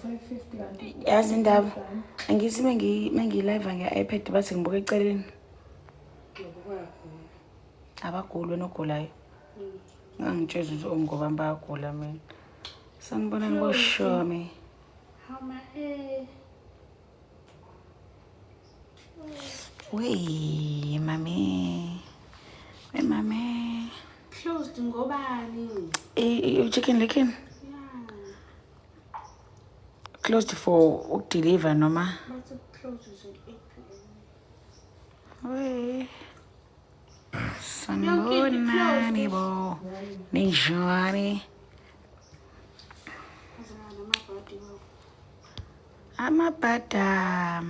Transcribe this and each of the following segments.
550 kanti. Yazi indaba. Angithi mengi-live nge-iPad bathi ngibuka eceleni. Abaguli wena ogulayo. Ngangitshela ukuthi omngobami bayagula mina. Sanibonani boshomi. How my eh. Wey, mami. Wey, mami. Closed ngobani? I-Chicken Licken? Yeah. Closed for ukudeliver noma? Bathi closes at 8 p.m. Wey. Sanibonani bo. Ninjani? Amabhada.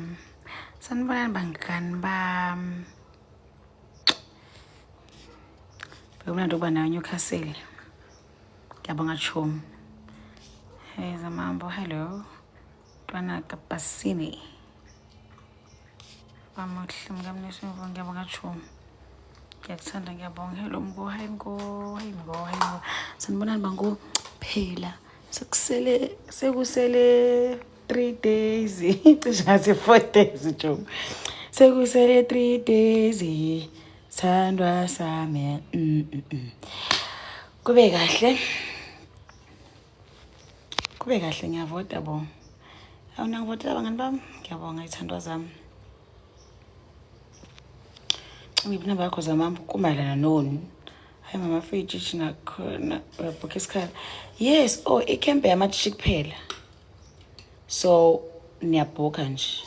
Sanibonani bangani bami. Bekumnandi ukuba nayo Newcastle. Ngiyabonga chomi. Hey Zamambo, hello. Ntwana kaBasini. Bamuhle mkamnisi ngiyabonga chomi. Ngiyakuthanda ngiyabonga. Hello Mgo, hi Mgo, hi Mgo, hi Mgo. Sanibonani bango phela. Sekusele 3 days. Cishe ngathi 4 days chomi. Sekusele 3 days. Sithandwa sami. Kube kahle. Kube kahle ngiyavota bo. Awuna ngivotela abangani bami? Ngiyabonga ithandwa zami. Ngibona bakho zamambo kumayelana noni. Hayi mama fridge nakhona uyabhukha isikhala. Yes, oh ikhempe yamatshitshi kuphela. So niyabhukha nje.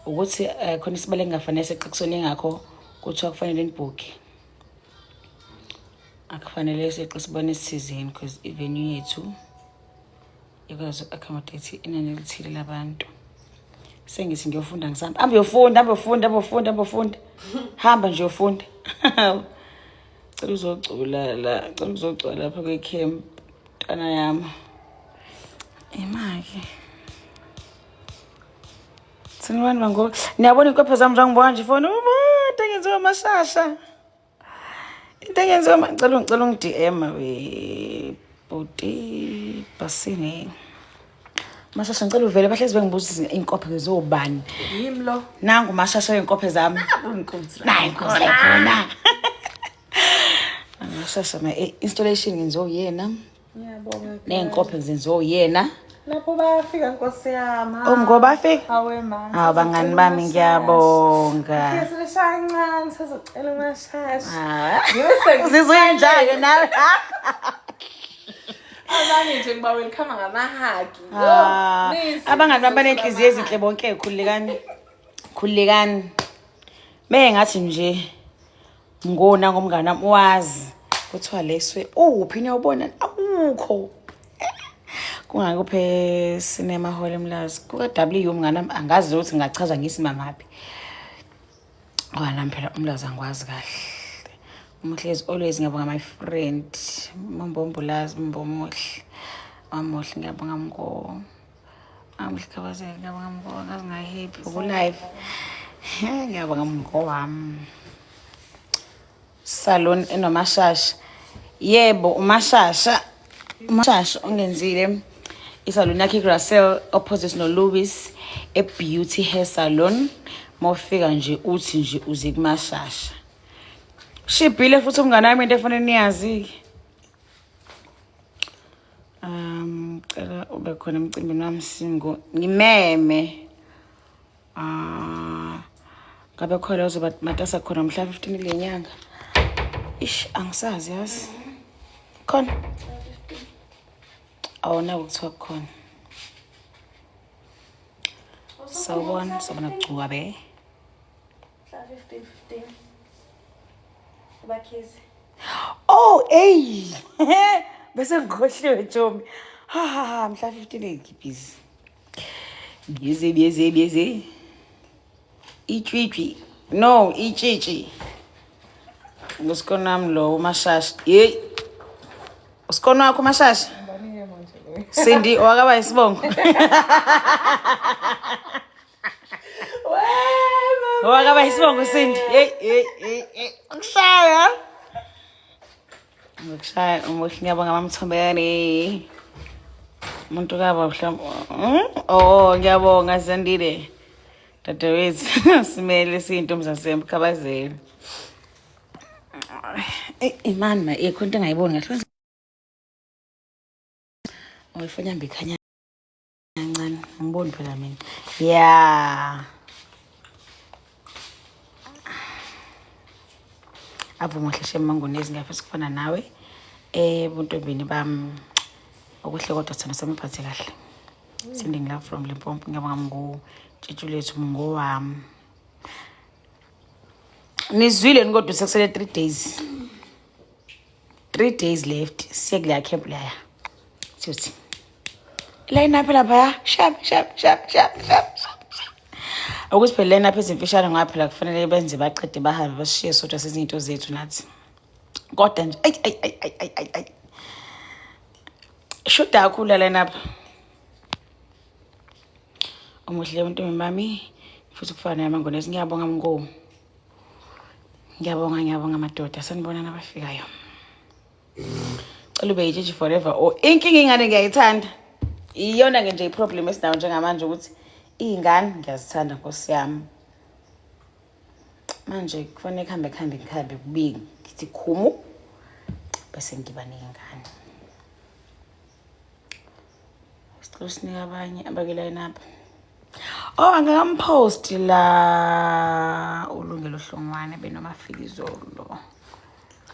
Ukuthi khona isibale engafanele seqekusona ingakho kuthiwa kufanele nibhukhe. Akufanele seqe sibone isizini because ivenue yethu ikwazi accommodate inani elithile labantu. Sengithi ngiyofunda ngisahamba. Hamba uyofunda, hamba uyofunda, hamba uyofunda, hamba uyofunda. Hamba nje uyofunda. Cela uzocula la, cela uzocula lapha kwi-camp ntwana yami. Imake. Sanibona bango. Niyabona inkwephe zami njengibona nje ifoni. Uma into engenziwa amashasha. Into engenziwa ngicela ungi-DM we bhuti Basini. Mashasha ngicela uvele bahlezi bengibuza inkophe zobani. Yimi lo. Nangu mashasha wenkophe zami. Inkunzi. Nayi inkosi khona. Mashasha ma installation ngenziwa uyena. Ngiyabonga. Ney'nkophe zenziwa uyena. Lapho bayafika nkosi yami. Oh ngoba bafika? Awe mama. Hawu bangani bami ngiyabonga. Sesishaya kancane sezocela umashasha. Ah. Ngibe Uzizwa unjani nawe? Abanye nje ngiba welcome ngamahagi. Ah, abangani bami banenhliziyo ezinhle bonke khululekani. Khululekani. Meke ngathi nje ngona ngomngane wami wazi kuthiwa leswe uphi niyawubona awukho. Kungakuphe cinema hall eMlazi kuka W mngane wami angazi ukuthi ngingachaza ngisimamaphi. Ngoba nami phela uMlazi angikwazi kahle. Umuhle as always ngiyabonga my friend. Mombombulazi mbomuhle. Wamuhle ngiyabonga mko. Amuhle khabazela ngiyabonga mko ngazi ngahappy ku live. Ngiyabonga mko wami. Salon enomashasha. Yebo umashasha. Umashasha ongenzile isalon yakhe iGracel opposite no Louis e Beauty Hair Salon. Mawufika nje uthi nje uze kumashasha. Shibhile futhi umngane wami into efanele niyazi. Cela ube khona emcimbini wami singo ngimeme. Ah ngabe khona uzoba matasa khona mhla 15 kule nyanga. Ish angisazi yazi. Khona. Awona kuthiwa khona. Sawubona, sawubona Gcuwa be. Mhla 15 15. Ubakhizi. Oh, hey. Bese ngikhohliwe Chomi. Ha ha ha, mhla 15 ngibhizi. Busy busy busy. Itshitshi. No, itshitshi. Ngusikonami lo umashasha. Hey. Usikona wakho umashasha? Cindy owakaba isibongo. Owakaba isibongo Cindy. Hey hey hey hey. Ngishaya. Ngikushaya umuhle ngiyabonga mamthombeni. Umuntu kaba mhlawumbe. Oh, ngiyabonga Zandile. Dadewethu, simele siyintombi zasemkhabazela. Eh, imani ma, ikho into engayiboni kahle. Oh, ifoni yami ikhanya kancane. Angiboni phela mina. Yeah. Avuma hleshe emangonezi ngiyafisa ukufana nawe. Eh, buntombini bami. Okuhle kodwa thina samiphathe kahle. Sending love from Limpopo. Ngiyabonga mngu tshitshu lethu mngu wami. Nizwile kodwa sekusele 3 days. 3 days left. Siye kuleya camp leya. Siyothi. Line up lapha. Sharp sharp sharp sharp sharp. Ukuthi phela line up ezimfishane ngoba phela kufanele benze baqede bahambe basishiye sodwa sezinto zethu nathi. Kodwa nje ay ay ay ay ay ay ay. Shoda kakhulu la line up. Umuhle untombi bami futhi kufana naye amangonezi. Ngiyabonga mngo. Ngiyabonga ngiyabonga madoda. Sanibonana abafikayo. Cela ube yitshitshi forever. Oh, inkinga ingane ngiyayithanda. Iyona ke nje iproblem esinayo njengamanje ukuthi iy'ngane ngiyazithanda nkosi yami. Manje kufanele kuhambe kuhambe kuhambe kubili ngithi khumu bese ngiba ney'ngane. Sicela usinike abanye abake-line up. Oh, angakamposti la uLungelo Hlongwane benoMafikizolo.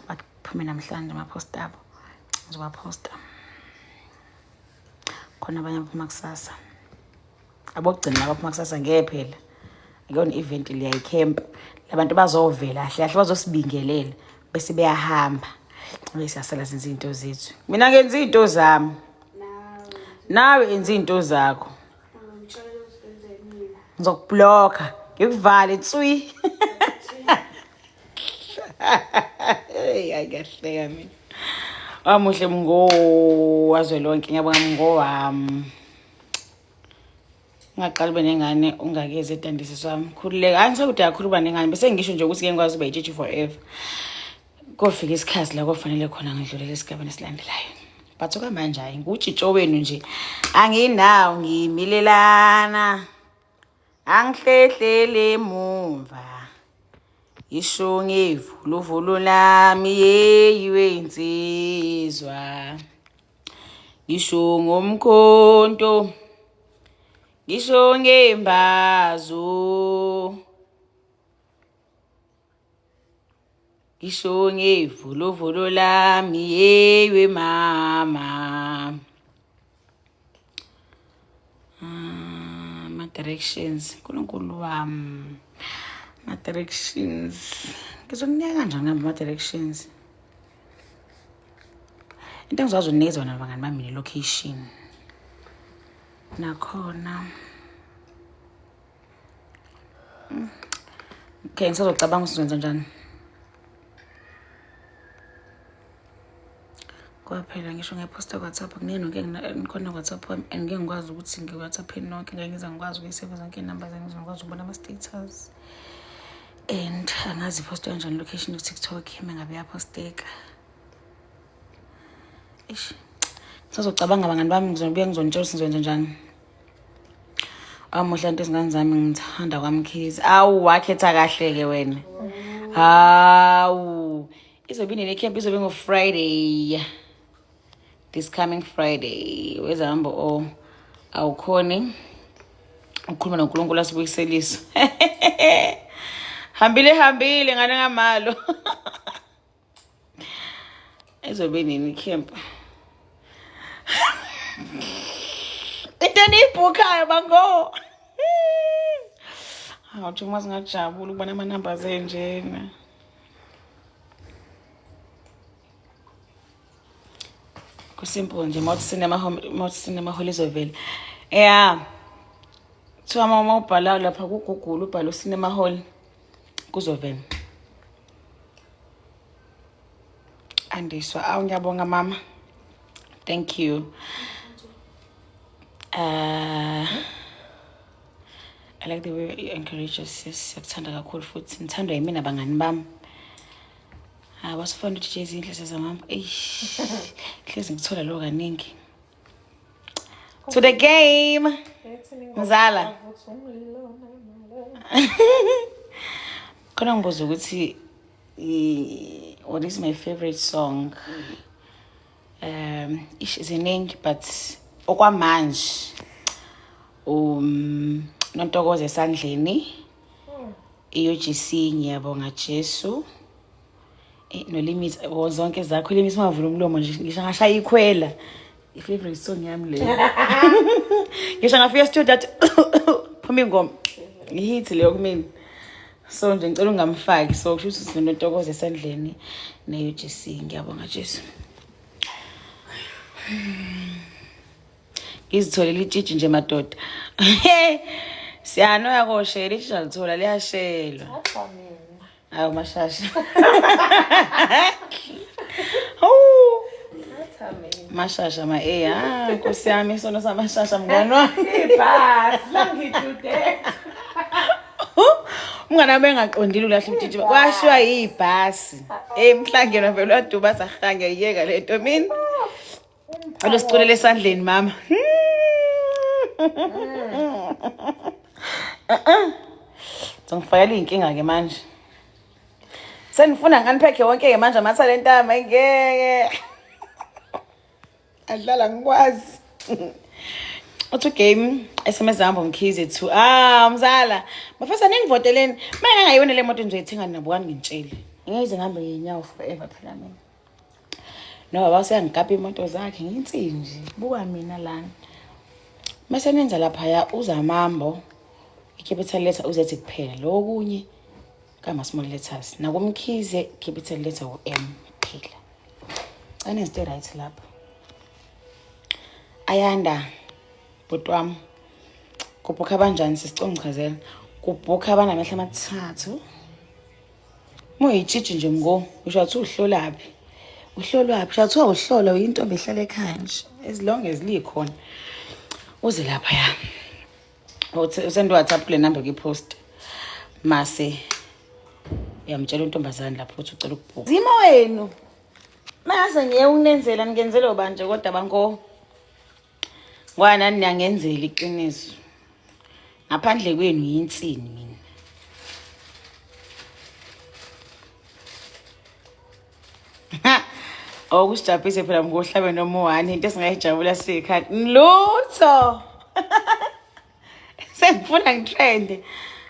Baphume namhlanje ama-post abo. Ngizobaphosta. Khona abanye abaphuma kusasa. Abokugcina abaphuma kusasa ngeke phela. Akuyona event leya i-camp. Labantu bazovela kahle kahle bazosibingelela bese beyahamba. Bese siyasala senza izinto zethu. Mina ngenza izinto zami. Nawe enza izinto zakho. Ngizokubhlokha, ngikuvale tswi. Hey, hayi ngiyahleka mina. Wamuhle mngo wazwelonke, ngiyabonga mngo wami. Ungaqali ube nengane ungakezi edandisi wami. Khululeka. Hayi ngisekude kakhulu uba nengane. Bese ngisho nje ukuthi ngeke ngikwazi ukuba yitshitshi forever. Kofika isikhathi la kofanele khona ngidlulele esigabeni esilandelayo. But okwamanje hayi ngutshitsho wenu nje. Anginawo ngimilelana. Angihlehlele emumva. Isho ngevuluvulu lami yeyi wensizwa. Ngisho ngomkhonto. Ngisho ngembazo. Ngisho ngevuluvulu lami yeyi mama. Ma-directions, Nkulunkulu wami. Ma-directions. Ngizokunika kanjani ngihamba ma-directions? Into engizokwazi ukunikeza wona bangani bami ne-location. Nakhona. Okay, ngisazocabanga ukuthi sizokwenza njani. Kwaphela ngisho ngiyaphosta ku-WhatsApp, kuningi nonke ngikhona ku-WhatsApp wami and ngeke ngikwazi ukuthi ngi-WhatsApp nonke, ngeke ngize ngikwazi ukuyiseva zonke iy'namba zami, ngize ngikwazi ukubona ama-status. And angazi iphostwa kanjani location ku-TikTok uma ngabe iyaphosteka. Eish. Ngisazocabanga bangani bami, ngizobuya ngizonitshela ukuthi ngizokwenza njani. Amuhle nto izingane zami ngithanda kwaMkhize. Awu wakhetha kahle ke wena. Hawu. Izobe inini camp? Izobe ngo Friday. This coming Friday. Wezambo o awukhoni ukukhuluma noNkulunkulu asibuyiseliso. Hambile hambile ngane ngamalo. Izobe inini camp? Into eniyibhukhayo bango. Hawu uma singajabula ukubona ama-numbers enjena. Kusimple nje mawuthi cinema hall izovela. Yeah. Kuthiwa uma ubhala lapha ku-Google ubhala u-cinema hall kuzovela. Andiswa, awu ngiyabonga mama. Thank you. I like the way you encourage us, sis. Siyakuthanda kakhulu futhi. Ngithandwa yimina bangani bami. Ah, basifunda ukuthi izinhle sezamamba. Eish. Hlezi ngithola lo kaningi. To the game. Mzala. Khona ngibuza ukuthi what is my favorite song? Ish ziningi but okwamanje Nontokozo esandleni. I-UGC ngiyabonga Jesu. No limit oh, zonke zakho limit ungavula umlomo nje ngisho ngashaya ikhwela. I-favorite song yami leyo. Ngisho ngafika studio athi phuma ingoma. Ihit leyo kumina. So nje ngicela ungamfaki so kusho ukuthi sinontokozo esandleni ne-UGC ngiyabonga Jesu. Ngizitholele itshitshi nje madoda. Siyanoya koshela itshitshi alithola liyashelwa. Thatha mina. Hawu mashasha. Hawu. Thatha mina. Mashasha ma eh ah Nkosi yami isono samashasha mngani wami. Ibhasi langidude. Umngane wami engaqondile ulahla umtshitshi kwashiwa yibhasi. Eh mhlangeno vele waduba sahange yeka lento mina. Cela usiculele esandleni mama. Ngifakela iy'nkinga ke manje. Senifuna ngi-unpack wonke-ke manje amathalente ami ngeke. Adlala ngikwazi. Uthi game SMS hamba Mkhize to ah mzala. Bafisa ningivoteleni. Mina ngingayibona le moto ngizoyithenga nabukani ngintshele. Ngeke ngihambe ngenyawo forever phela mina. No baba useyangikapa imoto zakhe ngiyinsinji. Buka mina lana. Mase nenza laphaya uzamambo i-capital letter uzethi kuphela lokunye kama small letters. Nakumkhize capital letter u-M kuphela. Cela izinto right lapho. Ayanda bhuti wami. Kubhukha kanjani sisicela ungichazela. Kubhukha abanamehlo amathathu. Muyitshitshi nje mngo, usho athi uhlolaphi? Uhlolwaphi? Usho athi uhlolwa uyintombi ehlala ekhaya nje. As long as likhona. Uze lapha ya. Uthi usend WhatsApp kule number kuyipost. Mase uyamtshela untombazane lapho ukuthi ucela ukubhuka. Zimo wenu. Mase ngiye ukunenzela ningenzele obanje kodwa banko. Ngoba nani niyangenzela iqiniso. Ngaphandle kwenu yinsini mina. Okusijabhise phela ngohlabe noma u-one into esingayijabula siyikhathi lutho. Sengifuna ngitrende.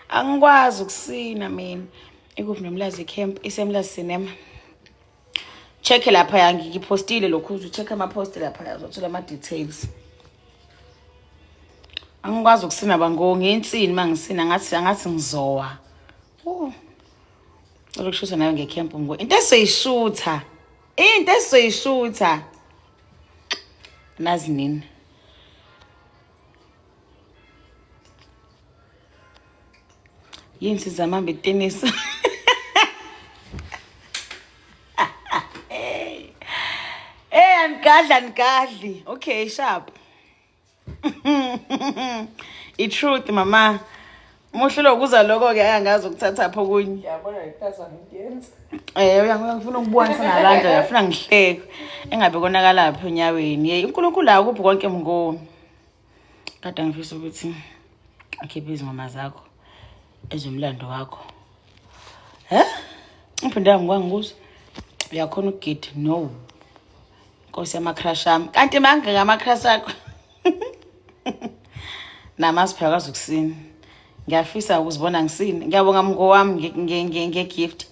Angikwazi ukusina mina. Ikuphi noMlazi camp iseMlazi Cinema. Check lapha ya ngikupostile lokhu uzu check ama post lapha uzothola ama details. Angikwazi ukusina bango ngiyinsini mangisina ngathi angathi ngizowa. Cela ukushutha nayo ngecamp ngo. Into esizoyishutha. Into esizoyishutha. Nazi nini. Yini sizamamba itennis. Eh anigadli anigadli. Okay sharp. I-truth mama. Muhle lokuza lokho ke angazi ukuthatha pho kunye. Yabona ngitazwa ngiyenza. Eh uyangifuna ukubona singalanja ngifuna ngihleke. Engabe konakala phi onyaweni. Hey uNkulunkulu akuphi konke mngoni. Kade ngifisa ukuthi ukhiphe izingoma zakho ezomlando wakho. He? Uphinde ngikwangibuza. Uyakhona ukugida? No. Nkosi yama-crush ami. Kanti mangaka ama-crush akho. Namazi phela kwazi ukusina. Ngiyafisa ukuzibona ngisina. Ngiyabonga mngo wami nge-gift.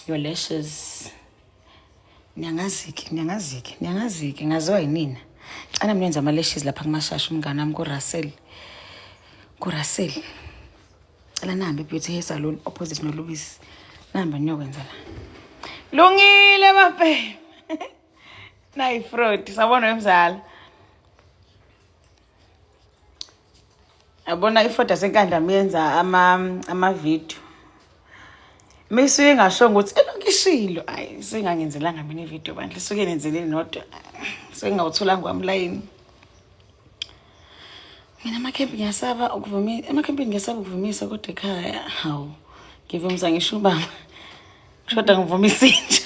Your lashes. Niyangazike, niyangazike, niyangazike. Ngaziwa yinina. Cela mina yenza ama-lashes lapha kumashasha umngane wami kuRussell. KuRussell. Cela nihambe e-Beauty Hair Salon opposite noLubisi. Nihambe niyokwenza la. Lungile mabhema. Nayi fraud, sabona wemzala. Yabona ifraud yasenkandla miyenza ama video. Misuke ingashongo ukuthi elokhu ishilo. Ayi singangenzelanga mina ivideo bandla. Isuke nenzeleni nodwa. Sengawuthola ngwami line. Mina amakhempi ngiyasaba ukuvumisa, emakhempini ngiyasaba ukuvumisa kodwa ekhaya hawu ngivumisa ngisho ubaba. Kushoda ngivumisa inja.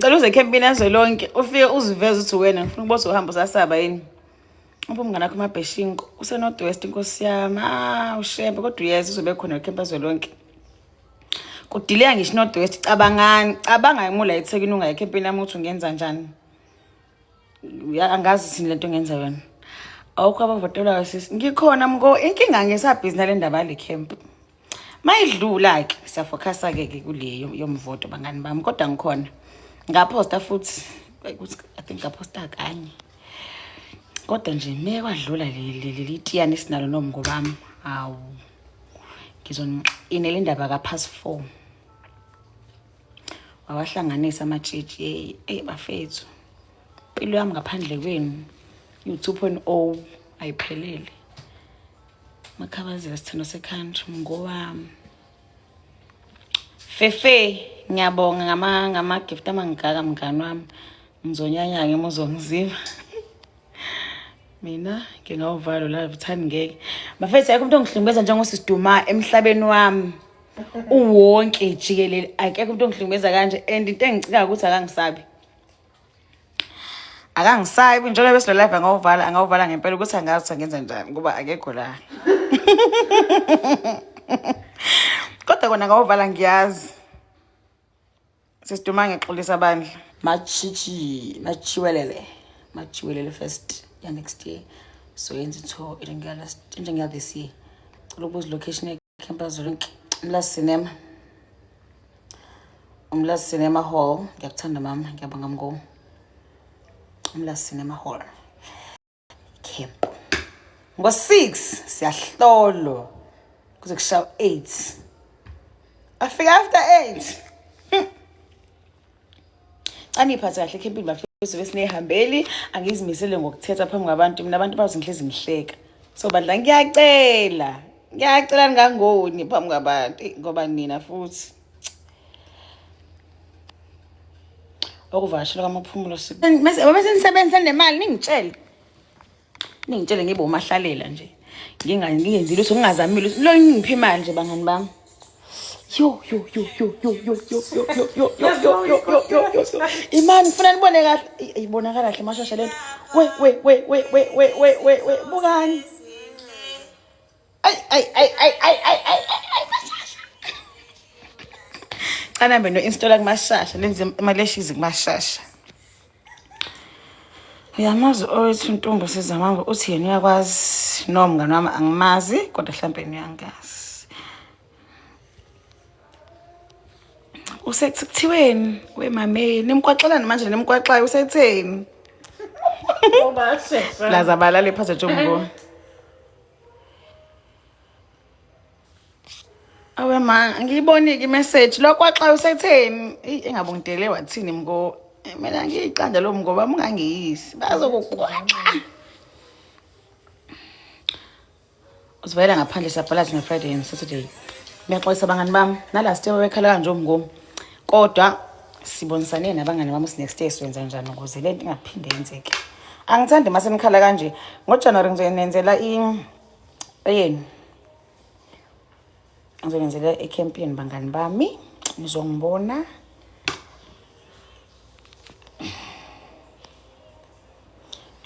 Ngicela uze ekhempini yazwelonke ufike uziveze ukuthi wena ngifuna ukubona uhamba usasaba yini. Uphi umngane wakho uMabheshinko use-North West inkosi yami. Ah, ushembe kodwa uyeza uzobe khona ekhempi yazwelonke. Kudileya ngisho i-North West cabangani, cabanga imula eThekwini ungayi ekhempini yami ukuthi ungenza njani. Angazi thini lento ngenza yona. Awukho abavotelwayo sisi. Ngikhona mko inkinga ngisabhizi nale ndaba yale camp. Mayidlula ke siyafocusa ke ke kule yomvoto bangani bami kodwa ngikhona. Ngaphosta futhi ukuthi I think ngaphosta kanye. Kodwa nje me kwadlula leli tiyane esinalo nomngo bami. Hawu. Ngizonixinela indaba ka past 4. Wawahlanganisa amatshitshi hey hey bafethu. Impilo yami ngaphandle kwenu you 2.0 ayiphelele. Makhabazela sithando se-country ngowami. Fefe ngiyabonga ngama ngama gift amangaka mngani wami. Ngizonyanya ke muzongiziba. Mina ngingawuvala live thani ngeke. Bafethu ayikho umuntu ongihlukumeza njengosisi Duma emhlabeni wami. Uwonke jikelele akekho umuntu ongihlukumeza kanje and into engicika ukuthi akangisabi. Akangisabi njengoba besilo live angawuvala angawuvala ngempela ukuthi angazi ukuthi angenza njani ngoba akekho la. Kodwa kona ngawuvala ngiyazi. Sisiduma ngixolisa bandla. Machichi, machiwelele. Machiwelele first ya next year. So yenza i-tour njengeya last njengeya this year. Cela ukubuza location ye-campus zonke. Umlazi Cinema. Umlazi Cinema Hall. Ngiyakuthanda mama, ngiyabonga mgo. Umlazi Cinema Hall. Camp. Ngo-6 siyahlolwa kuze kushawa 8. Afika after 8. Aniphathe kahle ekhempini bafethu besinehambeli angizimisele ngokuthetha phambi kwabantu mina abantu bazi ngihlezi ngihleka so bandla ngiyacela ngiyacela ningangoni phambi kwabantu ngoba nina futhi okuvakashela kwamaphumulo mase nisebenzisa nemali ningitshele ningitshele ngibe umahlalela nje ngingenzi lutho ngingazami lutho lo ngiphe imali nje bangani bami. Yo yo yo yo yo yo yo yo yo yo yo yo yo yo yo yo yo imani ngifuna nibone kahle ibonakala kahle mashasha lento we we we we we we we we we bukani ay ay ay ay ay ay ay ay mashasha cana mbe no installer kumashasha lenze imali eshizi kumashasha. Uyamazi owethu ntombo sizamanga uthi yena uyakwazi no mngani wami angimazi kodwa mhlawumbe yena uyangazi. Usethi kuthiweni wemameni nimkwaxelani manje nimkwaxayo usetheni? Laza balale phansi jombo. Awe ma, angiyiboni-ke i-message. Lo kwaxa usetheni? Eyi engabe ungidele wathini mko. Mina ngiyiqanda lo mko bami ungangiyisi. Bazokugwaxa. Uzivalela ngaphandle siyabhala thina Friday and Saturday. Ngiyaxolisa bangani bami. Nalast year babekhala kanje umngomo. Kodwa sibonisane nabangani bami ukuthi next year siwenza njani ukuze le nto ingaphinde yenzeke. Angithandi mase nikhala kanje. NgoJanuary ngizoyenzela eyenu. Ngizonenzela ecampini bangani bami. Nizongibona.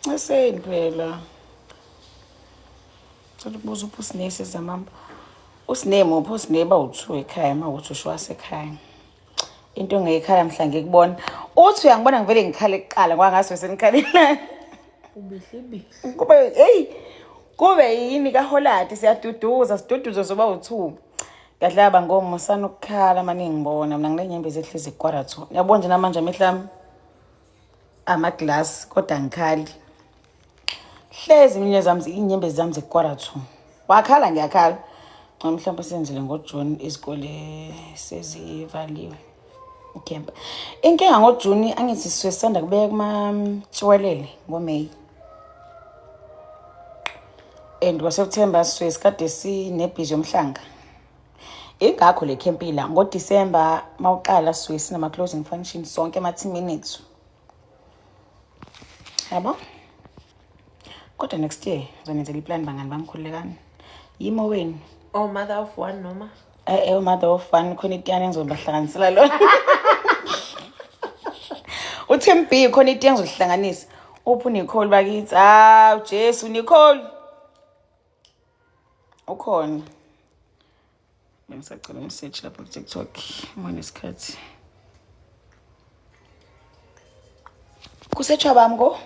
Nceseni phela. Cela ukubuza uphi uSine sezamamba. USine muphi uSine bawu-2 ekhaya uma ukuthi usho wasekhaya. Into engekhala mhla ngikubona. Uthi uyangibona ngivele ngikhale kuqala ngoba ngazi senikhalelana. Kube hey kube yini kaHoladi siyaduduza siduduze zoba u2. Ngadlaba ngomusana ukukhala manje ngibona mina nginenyembezi ehlezi kwara 2. Yabona nje namanje amehlo ami amaglass kodwa ngikhali. Hlezi mina zami inyembezi zami zikwara 2. Wakhala ngiyakhala. Mhlawumbe senzile ngoJune izikole sezivaliwe. Camp. Inkinga ngoJuni angithi sisuke sisanda kubeka kumatshiwelele ngoMay. And ngoSeptember sisuke sikade sinebhizi yomhlanga. Ingakho le camp ila ngoDecember mawuqala sisuke sinama closing functions sonke ema-teamini ethu. Yabo? Kodwa next year ngizonenzela iplan bangani bami khululekani. Yimo wenu. Oh, mother of one noma? Eh, mother of one khona itiyane engizobahlanganisela lona. Ku-team B khona itiye engizolihlanganisa. Uphi uNicole bakithi? Hawu Jesu Nicole. Ukhona. Bengisacela umsearch lapha ku-TikTok uma nesikhathi. Kusetshwa bami ko?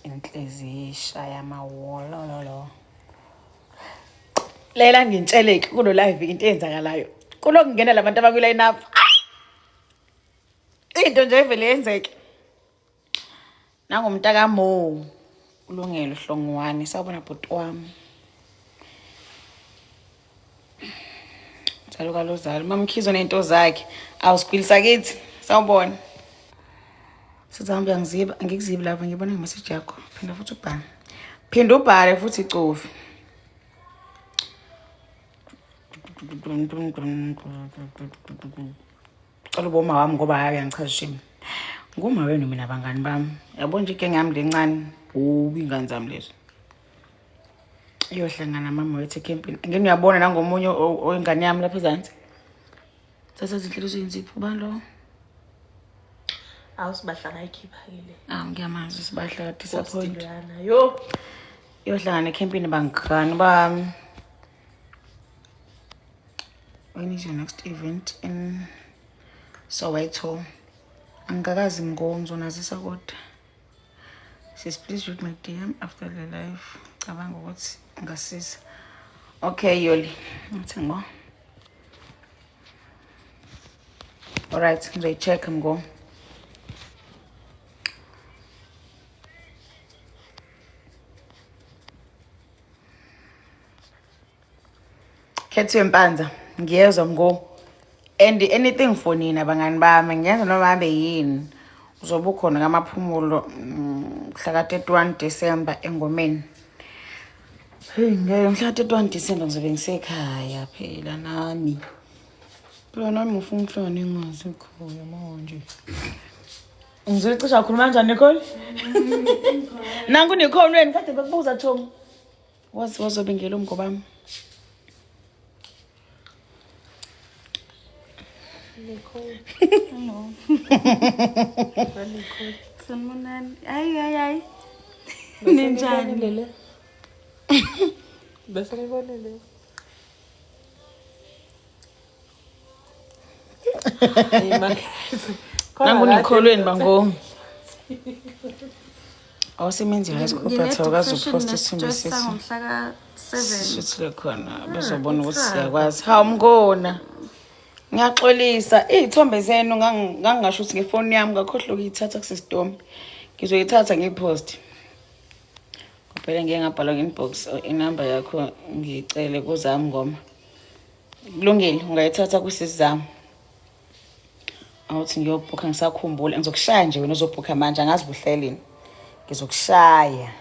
Inhliziyo ishaya amawolololo. Lela ngitsheleke kulo live into eyenzakalayo. Kulokungena labantu abakwi-line up. Into nje evele yenzeke. Nangumntakamo ulungelo Hlongwane sawubona bhuti wami. Mzalo kalozalo mamkhizo nento zakhe awusigwili sakithi sawubona. Sizambe uyangiziba angikuzibi lapha ngibona ngemessage yakho phinda futhi ubhale. Phinda ubhale futhi cofi. Cela uboma wami ngoba hayi uyangichaza shame. Nguma wenu mina bangani bami. Yabo nje igenge yami lencane. Ubi ingane zami lezo. Iyohlangana mama wethu ecampini. Ngene uyabona nangomunye oyingane yami lapha ezansi. Thatha izinhlelo zeyinzipho ubani lo? Awu sibahla ngayikhipha-ke le. Awu ngiyamazi sibahla disappoint. Loyana. Yo. Iyohlangana ecampini bangani bami. When is your next event in Soweto? Angikakazi mgo ngizonazisa kodwa. Sis please read my DM after the live. Cabanga ukuthi ngasiza. Okay Yoli. Ngithi ngo. Alright, ngizoyi-check mgo. Khethiwe Mpanza, ngiyezwa mgo. And anything for nina bangani bami, ngiyenza noma ngabe yini. Uzobe ukhona kamaphumulo mhla ka-31 December engomeni. Hey, ngeke mhla ka-31 December ngizobe ngisekhaya phela nami. Phela nami ngifuna ukuhlala engasekhaya manje. Ngizoyicisha kakhulu kanjani Nicole? Nangu Nicole wena kade bekubuza Chomi. Wazi wazobingela umgo bami. Nicole. Hello. Nicole. Sanibonani. Hayi hayi hayi. Ninjani? Lele. Bese ngibonile. Nangu Nicole wena bango. Awusemenzi high school but awukazi upost isithombe sethu. Sangomhla ka-7. Sishuthile khona bezobona ukuthi siyakwazi. Hawu mngona. Ngiyaxolisa iy'thombe zenu ngangingasho ukuthi ngefoni yami ngakhohlwa ukuyithatha kusisitombe. Ngizoyithatha ngiyipost. Kuphela ngike ngabhala nge-inbox inamba yakho ngiyicele kuzami ngoma. Kulungile ungayithatha kusisi zami. Awuthi ngiyobhukha ngisakhumbula ngizokushaya nje wena uzobhukha manje angazi buhlelini. Ngizokushaya.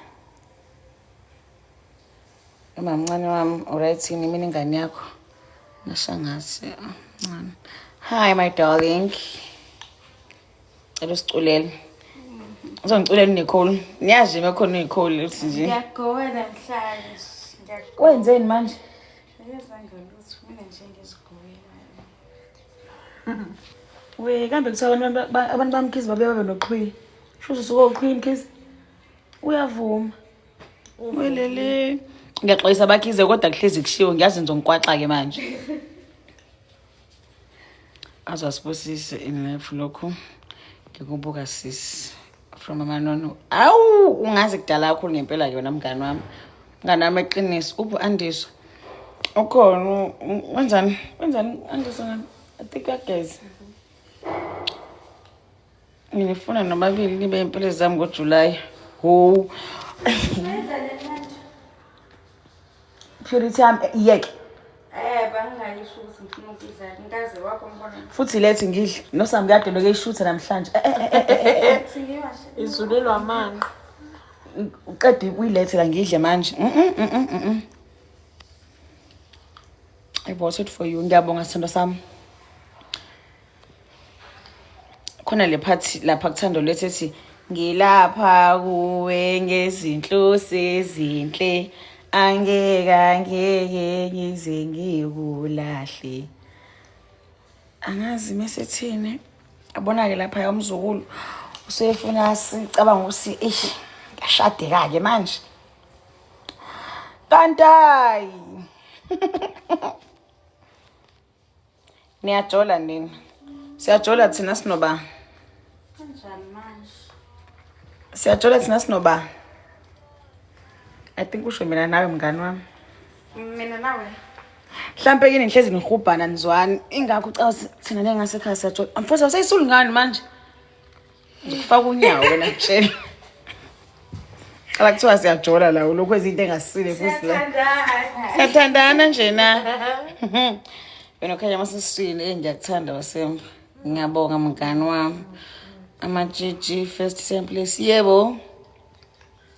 Umamncane wami alright yini mina ingane yakho? Nashangathi ncane. Hi my darling. Cela usiculele. Uzongiculela uNicole. Niyazi nje khona uNicole uthi nje. Ngiyagowa namhlanje. Ngiyagowa. Wenzeni manje? Ayezange lutho mina nje ngizigowela. We kambe kuthiwa abantu bamkhizi babe babe noqhwini. Shuthi usuke uqhwini Mkhize. Uyavuma. Welele. Ngiyaxolisa bakhize kodwa kuhlezi kushiwo ngiyazi ngizongikwaxa ke manje. Azasibusise in life lokhu. Ngikubuka sis from amanono. Awu ungazi kudala kakhulu ngempela ke wena mngani wami. Mngani wami eqiniso uphi Andiswa? Ukhona wenzani? Wenzani Andiswa ngani? I think uyageza. Ngifuna nobabili nibe impilo zami ngoJuly. Ho. Purity yami iyeke. Bangingayisho ukuthi ngifuna ukudla. Ngikaze wakho ngibona. Futhi lethi ngidle. Nosami kade lokho eyishutha namhlanje. Eh. Uthi ngiwashe. Izulelwa amanqe. Uqede uyilethe la ngidle manje. I bought it for you. Ngiyabonga sithando sami. Khona le part lapha kuthando lethu ethi ngilapha kuwe ngezinhloso ezinhle. Angeke, angeke ngize ngikulahle. Angazi mesethini. Abona-ke lapha umzukulu usefuna sicabanga ukuthi eish ngiyashadeka-ke manje. Kanti hayi. Niyajola nini? Siyajola thina sinoba. Kanjani manje? Siyajola thina sinoba. I think usho mina nawe mngani wami. Mina nawe. Mhlampe kini nihlezi nihubhana nizwani. Ingakho ucaba thina le ngasekhaya siyajola. Mfowethu awuseyisulu ngani manje? Ngizokufaka unyawo wena mtshela. Qala kuthiwa siyajola la ulokhu ezinto engasile futhi la. Siyathandana. Siyathandana nje na. Wena ukhanya masiswini eh ngiyakuthanda wasemva. Ngiyabonga mngani wami. Ama-GG first same place. Yebo.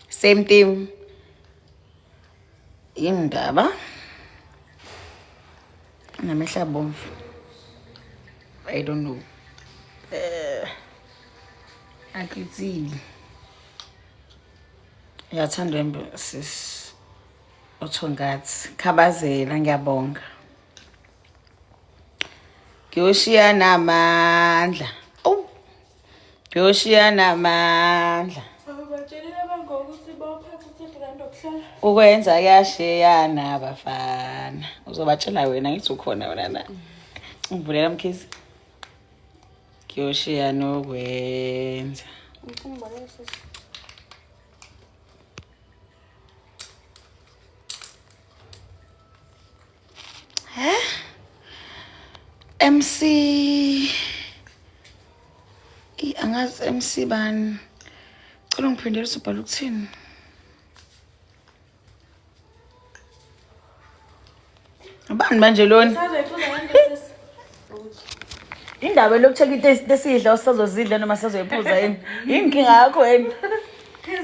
Same thing. Indaba. Namehla abomvu. I don't know. Eh akitsili. Ngiyathanda embe sis othongathi. Khabazela ngiyabonga. Ngiyoshiya namandla. Oh. Ngiyoshiya namandla. Batshelile abangokuthi bawuphatha u-thirty rand okuhlala. Ukwenza kuyashiyana bafana. Uzobatshela wena ngithi ukhona wena na. Ngivulela mkhizi. Ngiyoshiya nokwenza. Ngicela sisi. MC I angazi MC bani. Cela ungiphindele usubhala ukuthini? Ubani manje lona? Usazoyiphuza ngani sisi? Indaba lokucheck into esidla usazozidla noma sazoyiphuza yini? Yinkinga yakho yini?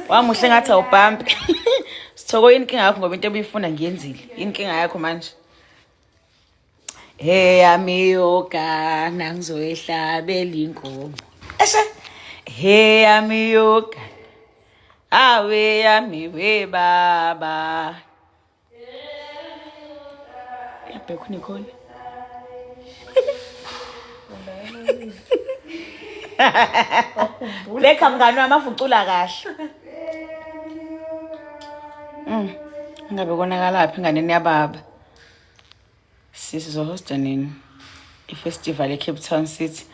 Wamuhle ngathi awubhampi. Sithoko yini inkinga yakho ngoba into ebuyifuna ngiyenzile. Yini inkinga yakho manje? Hey amiyogana ngizoyihlabela inkomo. Eshe. Hey amiyogana. Awe yami we baba. Yabheka uNicole. Lekha mngani wami afucula kahle. Ngabe konakalaphi enganeni yababa. Sisi zohosta nini? I-festival eCape Town City.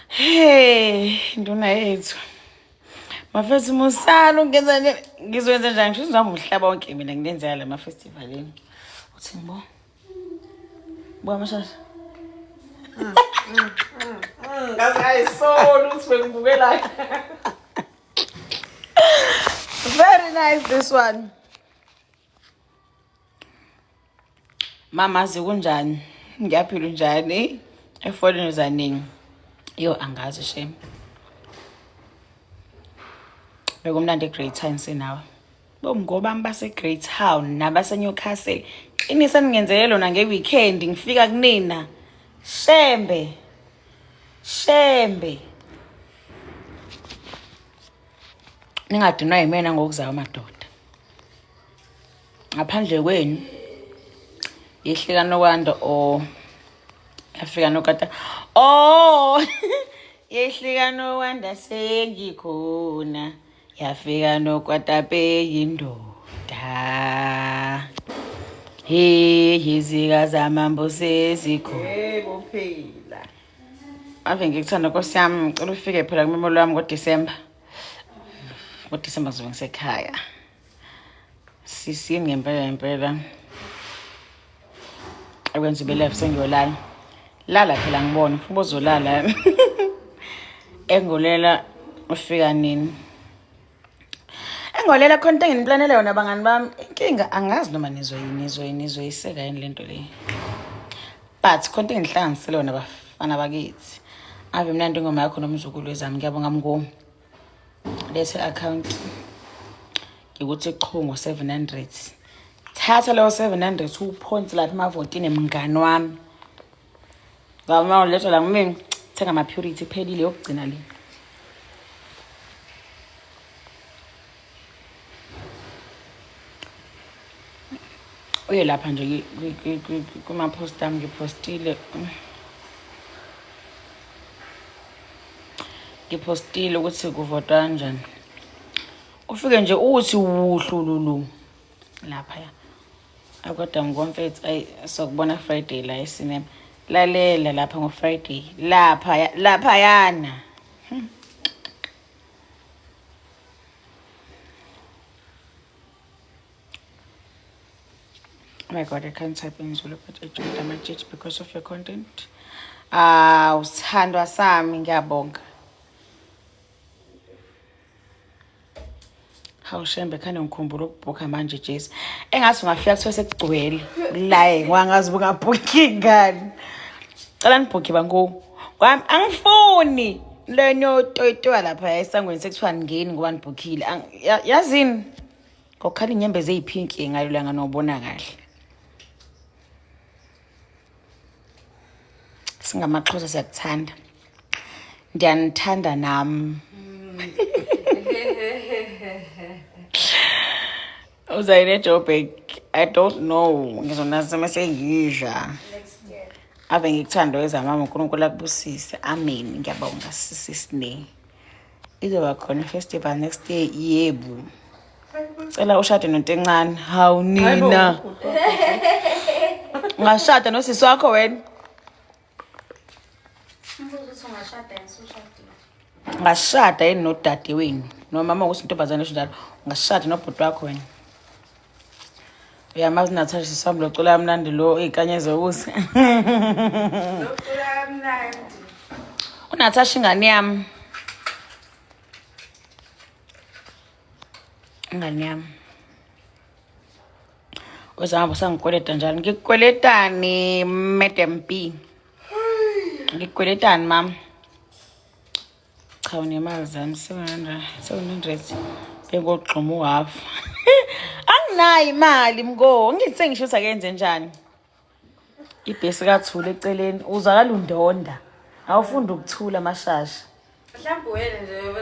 Hey, nduna yethu. Mafethu musana ungenza nje ngizwenza njani ngisho ngihamba umhlaba wonke mina nginenzela la ma-festivaleni. Uthi ngibo. Buka amashasha. Ngaze ngayisona ukuthi bengibukela. Very nice this one. Mama zikunjani? Ngiyaphila unjani? Efonini uzaningi. Yo angazi shame. Bekumnandi eGreat Town sinawe. Bomngobami base Great Town nabase Newcastle. Qinisa ningenzele lona ngeweekend ngifika kunina. Shembe. Shembe. Ningadinwa yimina ngokuzayo madoda. Ngaphandle kwenu yehlika nokwanda o yafika nokata oh yehlika nokwanda sengikhona yafika nokwatape yindoda hey izika zamambo sezikhona. Yebo phela. Ave ngikuthanda Nkosi yami, ngicela ufike phela kumemolo wami ngoDisemba. NgoDisemba ngizobe ngisekhaya. Sisi ngempela ngempela. Akwenza ube live sengiyolala. Lala phela ngibone, ufuna uzolala. Engolela ufika nini? Engolela khona into enginiplanele yona bangani bami. Inkinga angazi noma nizoyiseka yini lento le. But khona into engihlanganisele yona bafana bakithi. Ave mnandi ingoma yakho nomzukulu wezami ngiyabonga mngomu. Lethe account ngikuthi qhu ngo-700. Thatha leyo 700 uphonse lapha emavotini mngani wami. Ngoba uma uletha la kumina thenga ama-purity iphelile yokugcina le. Uye lapha nje kuma-post ami ngipostile. Ngipostile ukuthi kuvotwa kanjani. Ufike nje uthi wuhlululu laphaya. Akodwa ngomfethu ayi sokubona Friday la esinema. Lalela lapha ngo-Friday. Lapha laphayana. Oh my God, I can't type in Zulu, but I joined Amajit because of your content. Ah, usithandwa sami ngiyabonga. Hawu shembe khane ngikhumbula ukubhukha manje Jesu. Engathi ungafika kuthiwa sekugcwele. La ngangazi bungabhukhi ngani. Cela nibhukhe bangu. Kwami angifuni leno toyitoya lapha esangweni sekuthiwa ngeni ngoba nibhukhile. Yazini? Ngokhala inyembezi eziyiphinki ngalo langa nobona kahle. SingamaXhosa siyakuthanda. Ndiyanithanda nami. Uzayine Joburg. I don't know. Ngizonasa mase ngidla. Ave ngikuthanda wezamama uNkulunkulu akubusise. Amen. Ngiyabonga sisi Sne. Izoba khona festival next year yebo. Cela ushade nonto encane. Hawu nina. Ungashada nosisi wakho wena. Umbuzo uthi ungashada yini usushadile. Ungashada yini nodade wenu? Noma uma ukuthi intombazane esho njalo, ungashada nobhuti wakho wena. Uyamazi Natasha sisi wami lo cula kamnandi lo iy'kanye zokusa. Locula kamnandi. UNatasha ingane yami. Ingane yami. Uzahamba usangikweleta njalo. Ngikukweletani Madam B? Ngikukweletani mama? Cha unemali zami 700 700 bengogxuma uhafu. Anginayo imali mko. Ngithi sengisho ukuthi akenze njani. Ibhesi kathula eceleni uzwakala undonda. Awufunda ukuthula mashasha. Mhlawumbe wena nje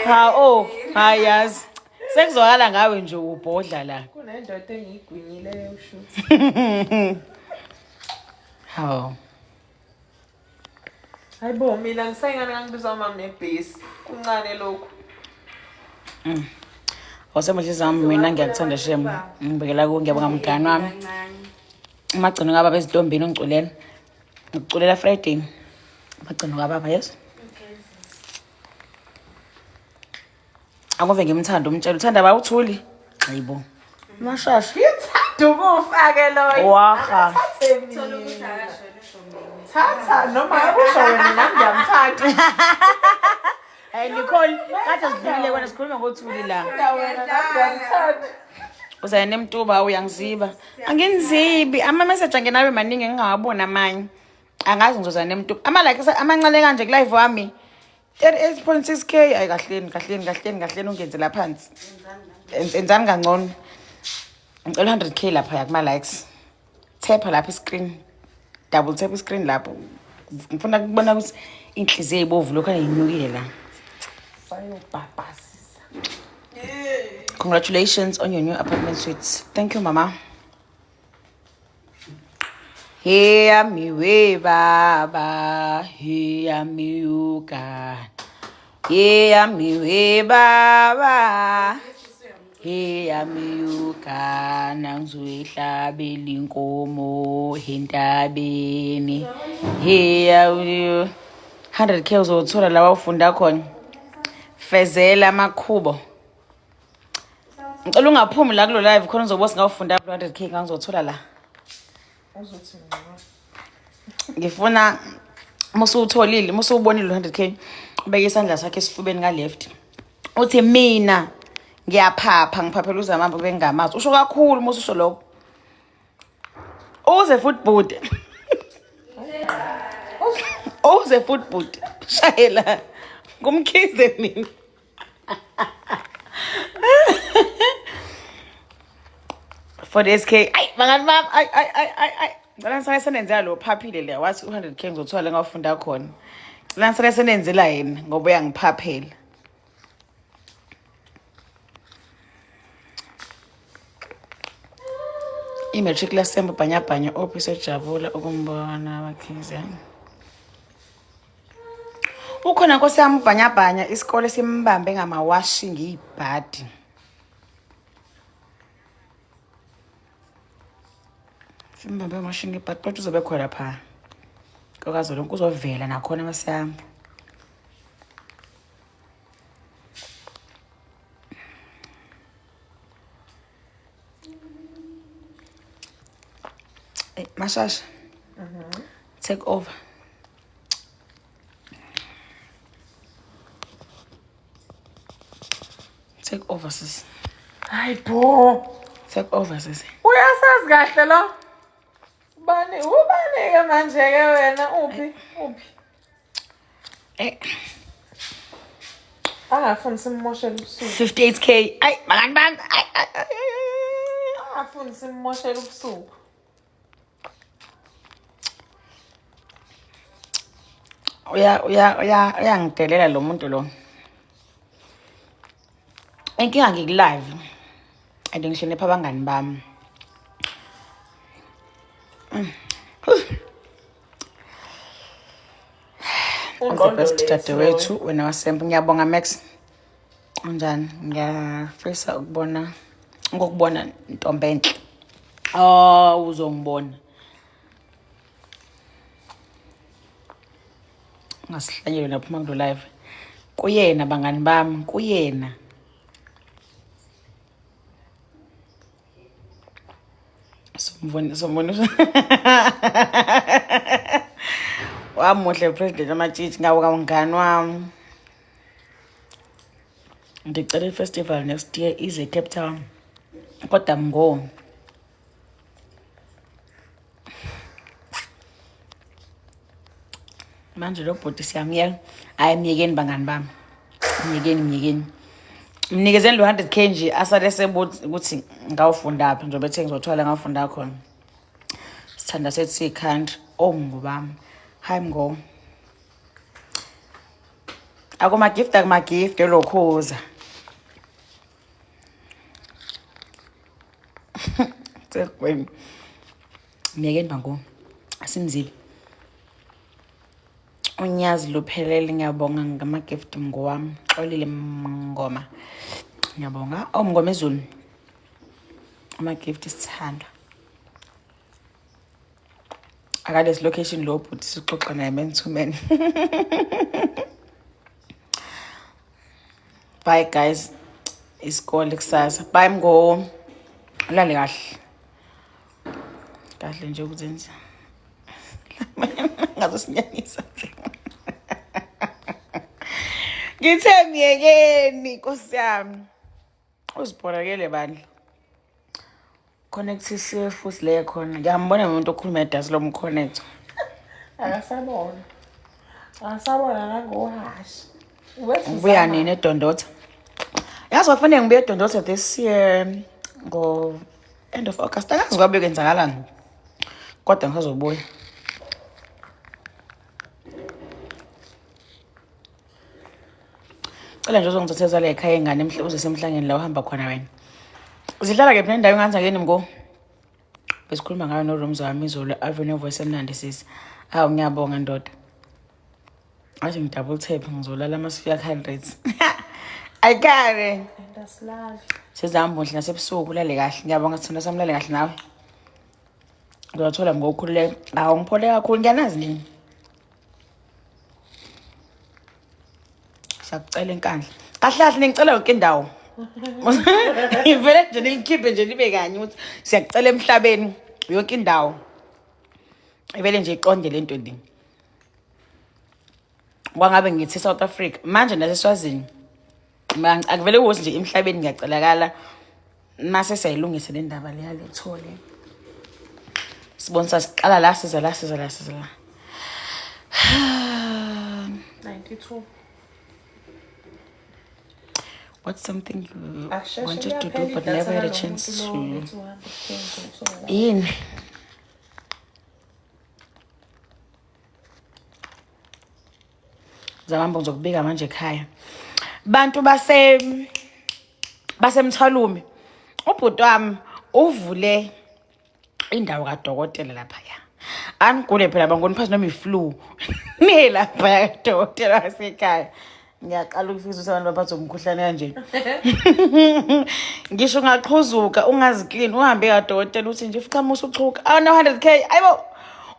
Ha oh, hayi yazi. Sekuzwakala ngawe nje ubhodla la. Kunendoda engiyigwinyileyo ushuthi. Hawu. Hayibo mina ngisayingane ngangibizwa umama nebhesi. Kuncane lokhu. Awusemuhle zami mina ngiyakuthanda shem. Ngibekela ku ngiyabonga mngani wami. Kancane. Amagcino kababa ezintombini ungiculela. Ngikuculela Friday. Amagcino kababa yes. Okay. Akuve ngimthanda umtshela uthanda ba uthuli. Hayibo. Mashasha. Ngithanda ukufa-ke loyo. Waha. Thathe Thola ukuthi mina. akasho usho mina. Thatha noma akusho wena nami ngiyamthanda. Hey Nicole, kade sidlulile wena sikhuluma ngothuli la. Thanda wena nami ngiyamthanda. Uzaye nemtuba uyangiziba. Anginzibi, ama message angenawe maningi ngingawaboni amanye. Angazi ngizoza nemtuba. Ama like amancane kanje ku live wami. 38.6k ayi kahleni kahleni kahleni kahleni ungenzela phansi. Enzani kangcono. Ngicela 100k lapha kuma likes. Tap lapha iscreen. Double tap iscreen lapho. Ngifuna ukubona ukuthi inhliziyo eyibovu lokho ayinyukile la. Sayobhabhasisa. Congratulations on your new apartment suite. Thank you, Mama. Hear me we baba, hear me you God. Hear me we baba. Hear me you God. Ngizoyihlabela inkomo entabeni. Hear you. 100k uzothola la wawufunda khona. Fezela amakhubo. Ngicela ungaphumi la kulo live khona uzobe singawufunda 100k ngangizothola la. Uzothi ngcono. Ngifuna musuwutholile, musuwubonile 100k ubeke isandla sakhe esifubeni ka left. Uthi mina ngiyaphapha ngiphaphela uzamamba kube ngingamazi. Usho kakhulu mususho lokho. Uze futhi bhuti. Uze futhi bhuti. Shayela. Ngumkhize mina. For this K. Ay bangani bami ay ay ay ay ay. Ngicela nisale senenzela lo phaphile le wathi 200k ngizothola la ngawufunda khona. Ngicela nisale senenzela yena ngoba uyangiphaphela. I-matric lasembo bhanyabhanya ophi sejabula ukumbona abakhize. Ukhona nkosi yami ubhanyabhanya isikole simbambe ngamawashi ngiyibhadi. Simbambe ngamawashi ngiyibhadi kodwa uzobe khona pha. Kokazolonke uzovela nakhona masihamba. Hey, Mashasha. Take over. Take over sis. Hayi bo. Take over sis. Uyasazi kahle lo. Ubani ubani ke manje ke wena uphi uphi? Eh Angafuni simmoshele ubusuku. 58K. Ay, bangani bami. Ay, ay, ay, ay. Angafuni simmoshele ubusuku. Uya uya uya uyangidelela lo muntu lo. Inkinga ngikulive. And ngihlonipha abangani bami. All the best dadewethu wena wasembo. Ngiyabonga Max. Unjani? Ngiyafisa ukubona ngokubona ntombi enhle. Oh, uzongibona. Ungasihlanyelwe naphuma kulo live. Kuyena bangani bami, kuyena. Sombona sombona. Wamuhle president amatshitshi ngawo kamngani wami. Ndicela i-festival next year ize eCape Town. Kodwa mngo. Manje lo bhuti siyamyeka. Hayi myekeni bangani bami. Myekeni myekeni. Mnikezeni lo 100K nje asale sebuthi ukuthi ngawufunda phi njengoba ethe ngizothwala ngawufunda khona. Sithanda sethu siyi-country. Oh ngobami. Hayi mngo. Akuma gift akuma gift elokhuza. Sekweni. Myekeni bango. Asimzibi. Unyazi luphelele ngiyabonga ngama-gift mngowami. Xolile Mngoma. Ngiyabonga. Oh Mngoma ezulu. Ama-gift sithandwa. Akalesi location lo bhuti sixoxa naye man to man. Bye guys. Isikole kusasa. Bye mngo. Ulale kahle. Kahle nje ukuzenza. Ngazosinyanyisa. Ngithe myekeni Nkosi yami. Uzibhorekele bandla. Connectisiwe futhi le khona. Ngiyambona umuntu okhuluma edasi lomconnect. Akasabona. Akasabona nangohashi. Ubuya nini eDondotha? Yazi kwakufanele ngibuye eDondotha this year ngo end of August. Akazi kwabe kwenzakalani. Kodwa ngisazobuya. Cela nje uzongithathela la ekhaya ingane emhle uze semhlangeni la uhamba khona wena. Zihlala kephi nendawo engathi akeni mko? Besikhuluma ngayo no rooms wami izolo ave ne voice emnandi sisi. Hawu ngiyabonga ndoda. Athi ngi double tap ngizolala masifika 100. Ayikare. Asilali. Sezihamba nhle nasebusuku ulale kahle. Ngiyabonga sithanda sami ulale kahle nawe. Ngizothola ngokukhululeka. Awu ngiphole kakhulu ngiyanazi nini. Siyakucela enkandla. Kahle kahle ningicela yonke indawo. Ngivele nje nilikhiphe nje libe kanye ukuthi siyakucela emhlabeni yonke indawo. Ivele nje iqonde lento le. Kwangabe ngithi South Africa manje naseSwazini. Akuvele ukuthi nje emhlabeni ngiyacelakala mase siyayilungisa le ndaba leya lethole. Sibonisa siqala la siza la siza la siza la. 92. What's something you Asheshe wanted to do liyaphela but idatha never had a lalo chance muntu lo to? ethi 100K nje Yini? Zamambo ngizokubika manje ekhaya. Bantu base basemthwalume. Ubhuti wami uvule Indawo kadokotela laphaya. Anigule phela bangoni phansi noma i-flu. Niye laphaya kadokotela wasekhaya. Ngiyaqala ukufisa ukuthi abantu baphathwe umkhuhlane kanje. Ngisho ungaqhuzuka ungaziklini uhambe kadokotela uthi nje futhi uma usuxhuka. Awu no 100k. Ayibo.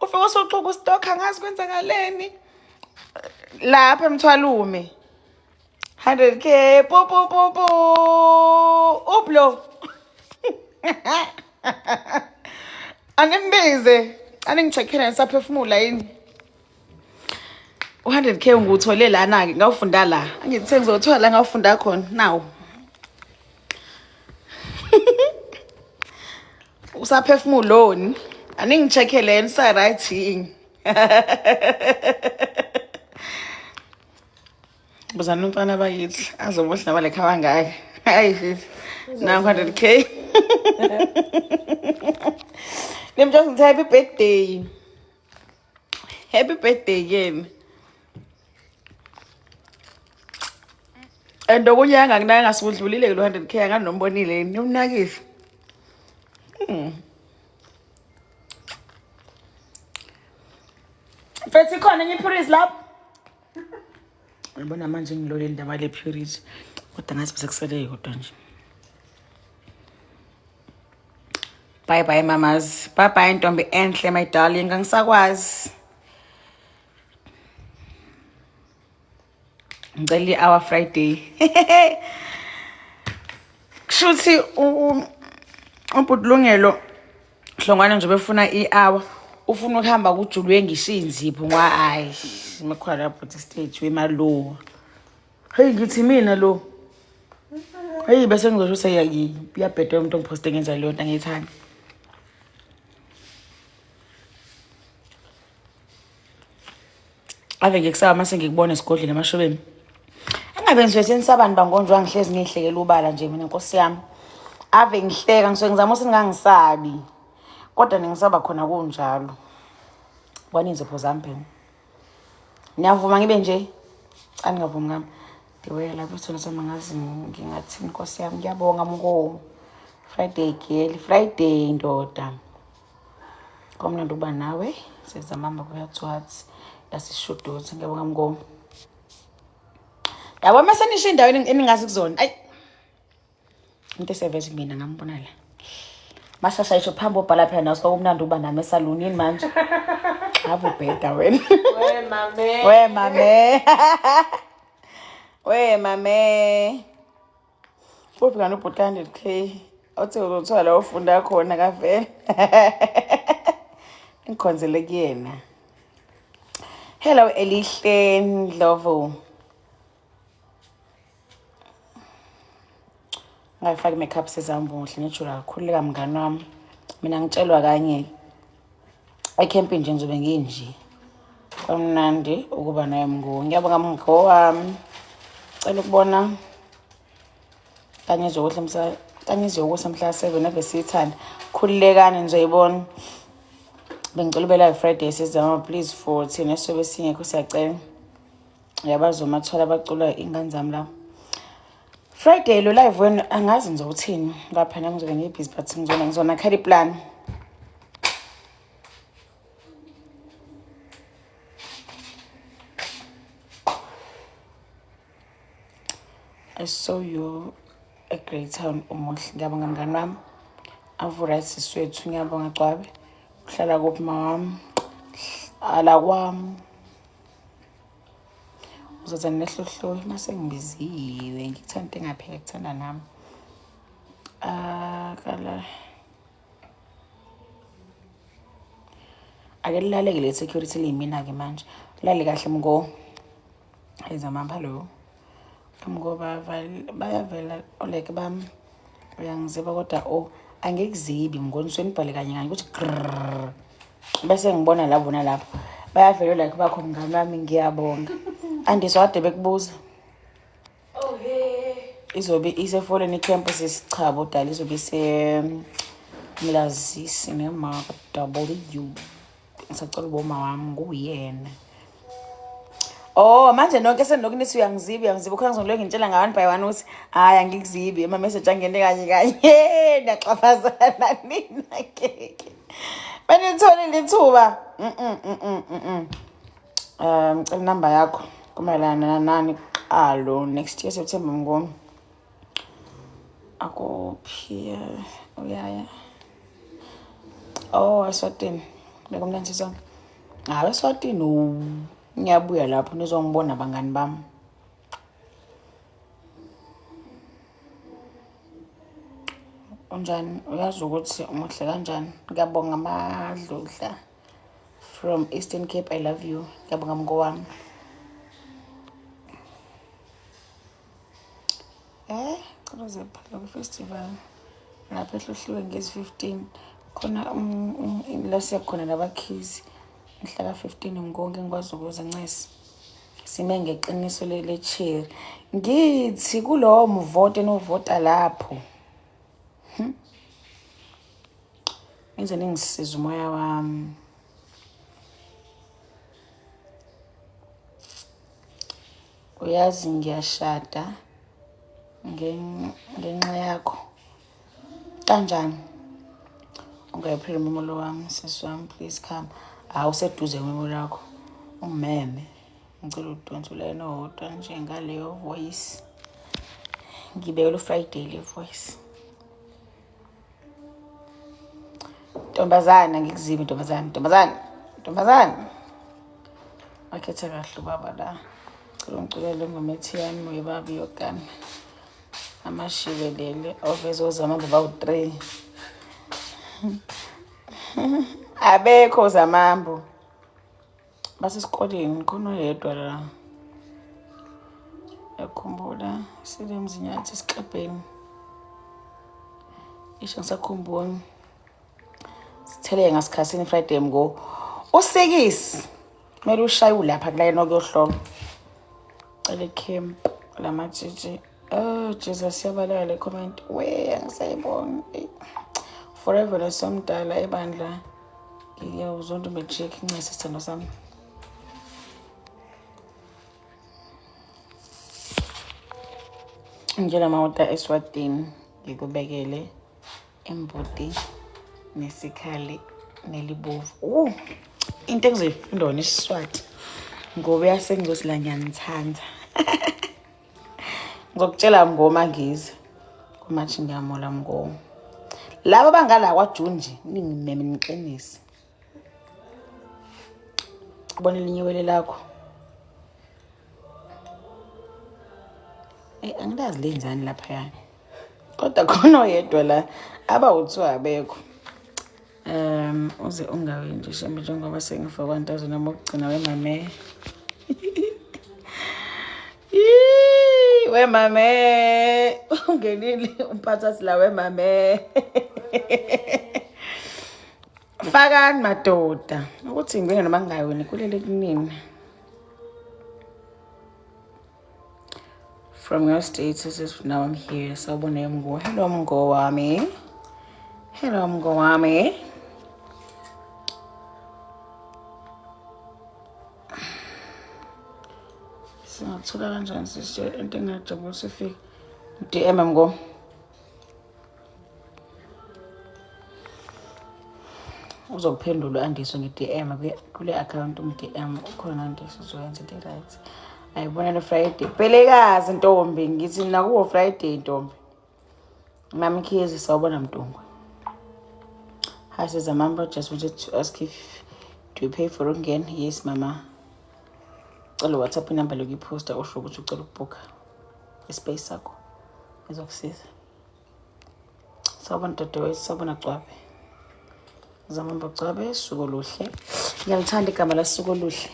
Ufike usuxhuka ustock angazi kwenzakaleni. Lapha emthwalume. 100k pu pu pu pu uplo animbize aningi-check-ele nisaphefumula yini u-100k ngiwuthole lana-ke ngawufunda la angithi sengizothola la ngawufunda khona nawu usaphefumuloni aningi-check-ele nisa-right yini Buzani umfana bakithi azobe sinabalekha kangaka. Hayi fithi. Now 100k. Limtshela ngithi happy birthday. Happy birthday again. And okunye angakunaka ngasudlulile kulo 100k anganombonile yini umnakise. Mfethu ikhona enye ipurisi lapho. Ngibona manje ngilole indaba le purity. Kodwa ngathi bese kusele yodwa nje. Bye bye mamas. Bye bye ntombi enhle my darling. Angisakwazi. Ngicela i-hour Friday. Kushuthi ubhuti Lungelo Hlongwane nje befuna i-hour ufuna ukuhamba kujulwe ngisho iy'nzipho ngoba hhayi mekhona lapho bhuti stage wemalowa heyi ngithi mina lo heyi bese ngizosho ukuthi iyabheda umuntu ongiphoste ngenza leyo nto angiyithandi Ave ngikusaba mase ngikubona esigodlweni emashobeni. Angabe ngisuke senisabani bangonjwa ngihlezi ngihlekela ubala nje mina nkosi yami. Ave ngihleka ngisuke ngizama ukuthi ningangisabi. Kodwa ningisaba khona kunjalo. Bona inzipho zami phela. Niyavuma ngibe nje? Cha ningavumi ngami. Ndiwela lapho sithona sami ngazi ngingathini nkosi yami ngiyabonga mko. Friday girl, Friday ndoda. Komnandi ukuba nawe sezamamba kuyathwathi lasishuduthi ngiyabonga mngoma yabo uma senisho indawo eningazi kuzona ayi into eseveze mina ngambona la mashasha isho phambi obhala phela nawe kwakumnandi ukuba nami esaluni yini manje ave ubheda wena We mame. we mame we mame Uphi kanti ubhuti ka-hundred K othe uzothola la ufunda khona kavele ngikhonzele kuyena. Hello Elihle Ndlovu. Ngayifaki i-makeup sezambuhle ngijula kakhulu mngani wami. Mina ngitshelwa kanye ekhempini nje ngizobe nginje. Kwamnandi ukuba naye mngo. Ngiyabonga mngo wami. Cela ukubona kanye zokuhle mhla kanye zokusa mhla 7 ave siyithanda. Khululekani nizoyibona. Bengicela ube live Friday sizama please for thina sobe singekho siyacela. Yabazi umathola abacula ingane zami la. Friday lo live wena angazi ngizowuthini ngapha nami ngizobe ngibhizi but ngizona ngizona khali plan. I saw you at Grey Town umuhle. Ngiyabonga mngani wami. Avura siswethu ngiyabonga Gcwabe. Uhlala kuphi mawami? Hlala kwami. Uzoza nehlohloyi mase ngibiziwe ngikuthanda into engapheli kuthanda nami. Akala ake lilaleke le security liyimina-ke manje lale kahle mngo ezamamba lo mngo bayavela oleke bami uyangiziba kodwa o angikuzibi mngo nisuke nibhale kanye kanye ukuthi grrr bese ngibona labo nalapho bayavela olike bakho mngani wami ngiyabonga andiswa kade bekubuza Oh hey. Izobe isefoleni icamp sisichabo dala izobe ise Mlazisi nema W. Ngisacela uboma wami nguyena. Oh, manje nonke senilokhu nithi uyangiziba, uyangiziba. Khona ngizoloke ngitshela nga one by one ukuthi hhayi angikuzibi, ama-message angene kanye kanye. Niyaxaphazana nina keke. Benitholile ithuba. Mm. Ngicela inamba yakho kumayelana nani kuqalo next year September mngoma. Akuphi uyaya. Oh, eSwatini. Bekumnandi sonke. Hayi eSwatini ngiyabuya lapho nizongibona bangani bami. Unjani? Uyazi ukuthi umuhle kanjani? Ngiyabonga Madludla from Eastern Cape. I love you. Ngiyabonga mngo wami. Cela uze phela ku-festival lapho ehlohliwe ngezi-15 khona la siya khona nabakhizi mhla ka-15 ngonke ngikwazi ukuza ncesi sime ngeqiniso le-cherry ngithi kulowo mvoto enovota lapho. Nize ningisize umoya wami. Uyazi ngiyashada ngenxa yakho. Kanjani? Ungayipheli umemulo wami, sisi wami, please come. Hawu useduze umemulo wakho. Ungimeme. Ngicela udonse ulayini owodwa nje ngaleyo voice. Ngibekela uFriday le voice. Ntombazana ngikuzibi ntombazana, ntombazana, ntombazana. Wakhetha kahle ubaba la. Cela ungiculele ingoma ethi yami webaba iyogana. Amashikelele oveze ozamambo bawu-3. Abekho ozamambo. Basesikoleni khona oyedwa la. Yakhumbula sile mzinyathi esixebheni. Isho ngisakhumbula. Sitheleke ngasikhathini Friday mgo. Usikisi. Kumele ushaye ulapha kulayini okuyohlola. Cela camp lamatshitshi. Oh Jesus, siyabaleka le comment. We angisayiboni. Forever lesomdala ebandla. Ngiyawuzonda umatric ncese sithando sami. Ngitshela mawuta eSwatini ngikubekele imbuti nesikhali nelibovu. Into engizoyifunda wona isiSwati ngoba yasengizothi la ngiyanithanda. Ngizokutshela ngoma ngize. Kumathi ngiyamola mngoma. Laba bangala kwaJune nje ningimeme niqinise. Ubona elinye iwele lakho. Eyi angilazi lenzani laphaya. Kodwa khona oyedwa la abawuthiwa abekho. Uze ungawi nje shembe njengoba sengifaka 1000 noma ukugcina wemame. Wemame ungenile umphathi la wemame. Fakani madoda ukuthi ngibene noma ngingawini kulele kunini. From your status now I'm here. Sawubona mngo. Hello mngo wami. Hello mngo wami. Singathola kanjani sisi into engajabulisa ifike. DM mngo. Uzokuphendula Andiswa nge-DM kule account um-DM ukhona Andiswa uzoyenza into right. Ayibona le Friday. Bhelekazi ntombi ngithi nakuwo Friday ntombi. Mamkhize sawubona Mntungwa. Hi Sister Mambo, just wanted to ask if do you pay for ukungena? Yes mama. Cela WhatsApp inamba lokuyiposta usho ukuthi ucela ukubhuka ispace sakho. Izokusiza. Sawubona dadewethu, sawubona Gcwabe. Zamamba Gcwabe, suku oluhle. Ngiyalithanda igama la suku oluhle.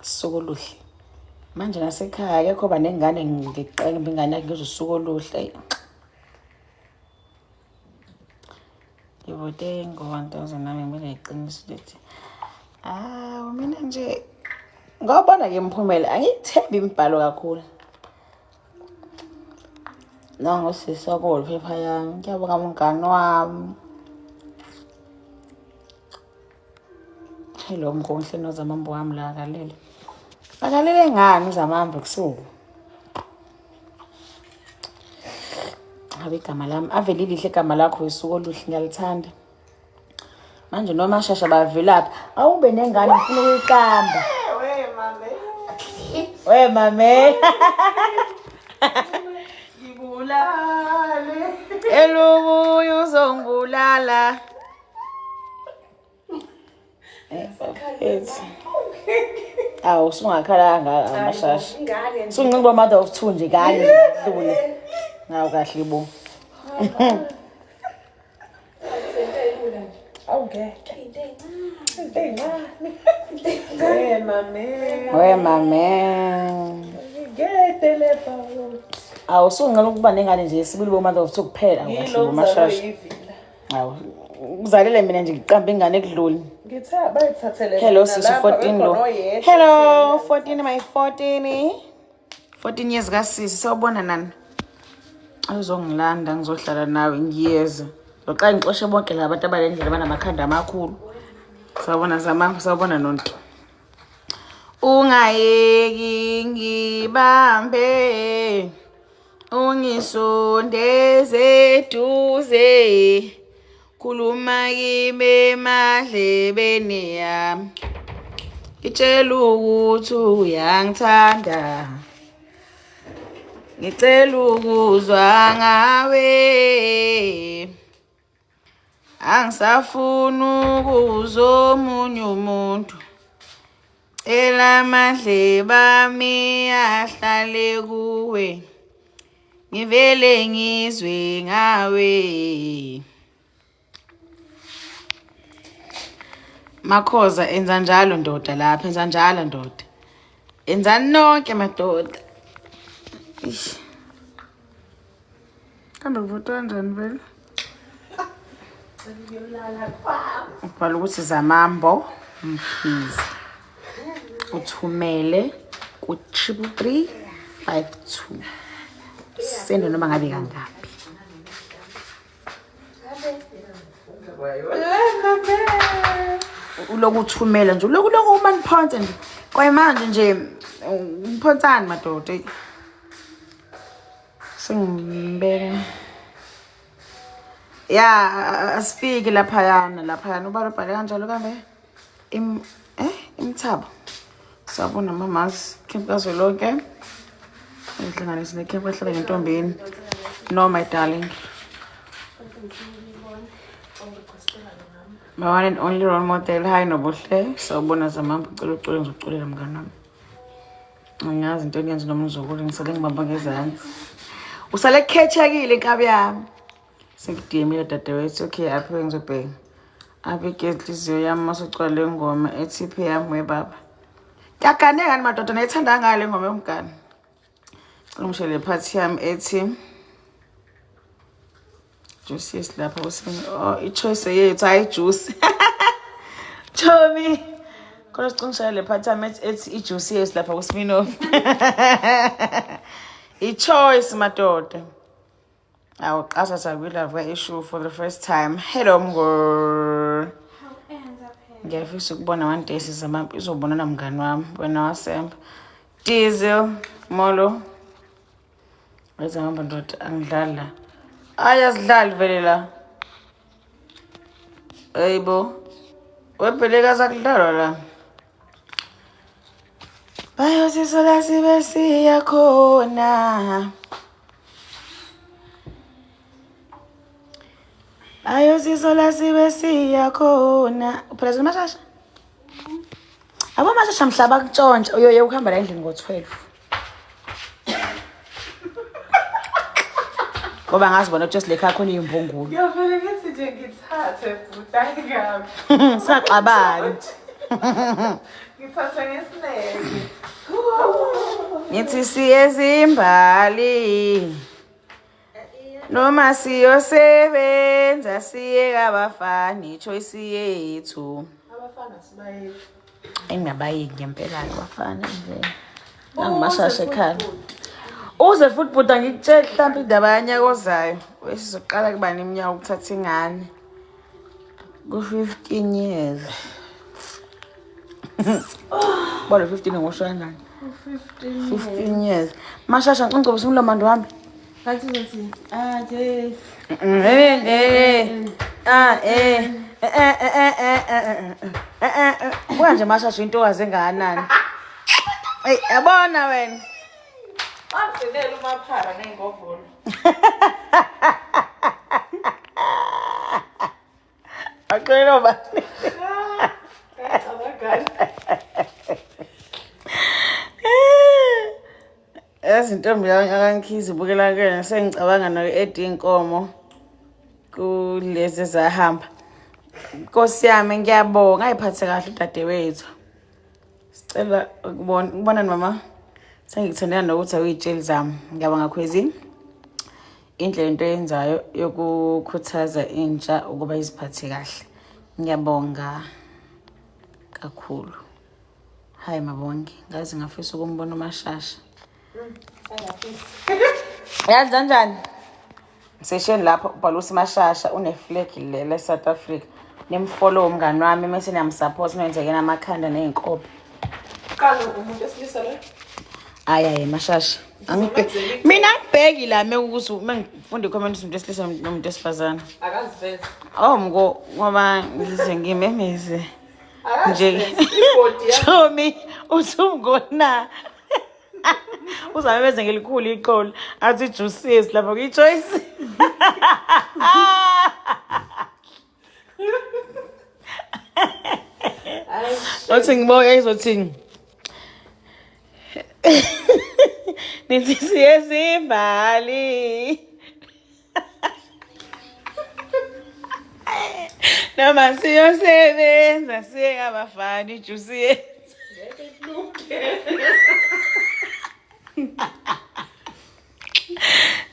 Suku oluhle. Manje nasekhaya akekho ba nengane ngiqembe ingane yakhe ngizwe usuku oluhle. Ngivote ngo-1000 nami ngibele iqiniso lithi. Ah, mina nje ngawubona ke imiphumela angiyithembi imibhalo kakhulu. Nangu sisi wako-wallpaper yami. Ngiyabonga mngani wami. Hello mngohle nozamambo wami la akalele. Balalele ngani uzamambo kusuku? Ngabe igama lami ave lilihle igama lakho usuku oluhle ngiyalithanda. Manje noma shasha bavelaphi? Awube nengane ngifuna ukuyiqamba. We mame. We mame. Ngibulale. Elubuya uzongibulala. Bafethu. Awu usungakhala kangaka amashasha. Ingane nje. Usuncinci uba mother of two nje kanye nje dlule. Ngawu kahle bo. Awungeke. Into ey'ncane. We mame. We mame. Ngede le bawuthi. Awu usunqena ukuba nengane nje sibili bo mother of two kuphela. Awu kahle Yilo bo mzalo mashasha. yivila. Awu uzalele mina nje ngiqamba ingane ekudluli. Ngithe abayithathele Hello mina sisi lapha, 14 lo. bekhona oyedwa Hello kuphela. 14 my 14. 14 years kasisi sawubona nani. Uzongilanda ngizohlala nawe ngiyeza. Ngoxa ngixoshe bonke laba bantu abalendlela banamakhanda amakhulu. Sawubona Zamambo, sawubona Nonto. Ungayeki ngibambe ungisondeze eduze khuluma kimi emadlebeni yami ngitshela ukuthi uyangithanda ngicela ukuzwa ngawe angisafuni ukuzwa omunye umuntu cela amadlebe ami ahlale kuwe ngivele ngizwe ngawe. Makhoza enza njalo ndoda lapha enza njalo ndoda enzani nonke madoda. Eish. Kambe kuvotwa kanjani vele? Ubhala ukuthi Zamambo Mkhize. Uthumele ku 3352. Sende noma ngabe kangaphi. Uloku uthumela nje uloku uloku uma niphonse nje. Kwaye manje nje niphonsani madoda. Eyi. Sengimbeka. Ya asifiki laphayana laphayana ubala ubhale kanjalo kambe im imthabo. Sawubona mamazi camp kazwelonke. Ngihlanganise necamp kahlala ngentombini. No my darling. My one and only role model. Hi Nobuhle. Sawubona Zamambo ucela ucule ngizoculela mngani wami. Angiyazi into engiyenza noma ngizokule ngisale ngibamba ngezansi. Usale khethekile inkabi yami. Sengidiyemile dadewethu. Okay, aphiwe ngizobheka. Abike inhliziyo yami masucula le ngoma ethi iphe yami we baba. Kuyaganeka ni madoda nayithanda ngayo le ngoma yomgani. Cela ungishele phathi yami ethi Juice lapha kusini. Oh, i-choice yethu hayi juice. Chomi. Kodwa sicela ungishele le phathi yami ethi i-juice yethu lapha kuSminoff. I-choice madoda. Awuqasa sakwilove ka-issue for the first time. Hello mngor. Ngiyafisa ukubona one day sizama izobonana mngani wami wena wasemba. Diesel molo. Wezahamba ndoda angidlali la. Ayi asidlali vele la. Hayibo. Webheleka sakudlalwa la. Bayosisola sibe siya khona. Bayosisola sibe siya khona. Uphela mashasha? Abo mashasha mhlaba kutshontsha uyoye ukuhamba la endlini ngo-12. Ngoba ngazibona ukuthi le khaya khona iyimbungulu. Ngiyavele ngithi nje ngithathe bhuti ayikabi. Singaxabani. Ngithathe ngesineke. Ngithi siyezimbali. Noma siyosebenza siye kabafana i-choice yethu. Abafana sibayeki. Engingabayeki ngempela-ke abafana nje. Angimashasha ekhaya. Uze futhi bhuti angikutsheli mhlawumbe indaba yanyaka ozayo. Wesizoqala kuba neminyaka ukuthatha ingane. Ku-15 years. Bona 15 ngosho kanjani? U-15. 15 years. Mashasha ngicongcobisa umlomo wami. Ngathi uzothi ah je. Ah eh eh eh eh eh eh eh Buka nje Mashasha intokazi engakanani. Ey yabona wena. Bagcinele umaphara ney'ngovolo. Aqinile bani? Ngiyacabangani. Yazi intombi yami akankhizi ibukela kuyena sengicabanga noku-eda iy'nkomo kulezi ezahamba. Nkosi yami ngiyabonga ayiphathe kahle udadewethu. Sicela ukubona ukubonani mama. Sengikuthandela nokuthi awuyitsheli zami. Ngiyabonga Khwezi. Indlela into oyenzayo yokukhuthaza intsha ukuba iziphathe kahle. Ngiyabonga kakhulu. Hayi Mabongi, ngaze ngafisa ukumbona uMashasha. Yazi kanjani? Ngisesheni lapho ubhala ukuthi Mashasha une-flag le South Africa. Nimfollow umngani wami mase niyamsupport nenzeke namakhanda ney'nkophe. Qala umuntu esilisa lo. Hayi hayi Mashasha. Angibheki. Mina angibheki la mekukuthi uma ngifunda i-comment umuntu wesilisa nomuntu wesifazane. Akaziveze. Oh mko ngoba ngize ngimemeze. Nje. Akaziveze. Ibhodi yakhe. Chomi uthi umngona. Uzamemeze ngelikhulu iqolo athi juices lapha kwi-choice. Hayi. Othi ngiboya izothini? Nithi siyezimbali. Noma siyosebenza siye kabafana ijuice yethu. Ngeke kulunge.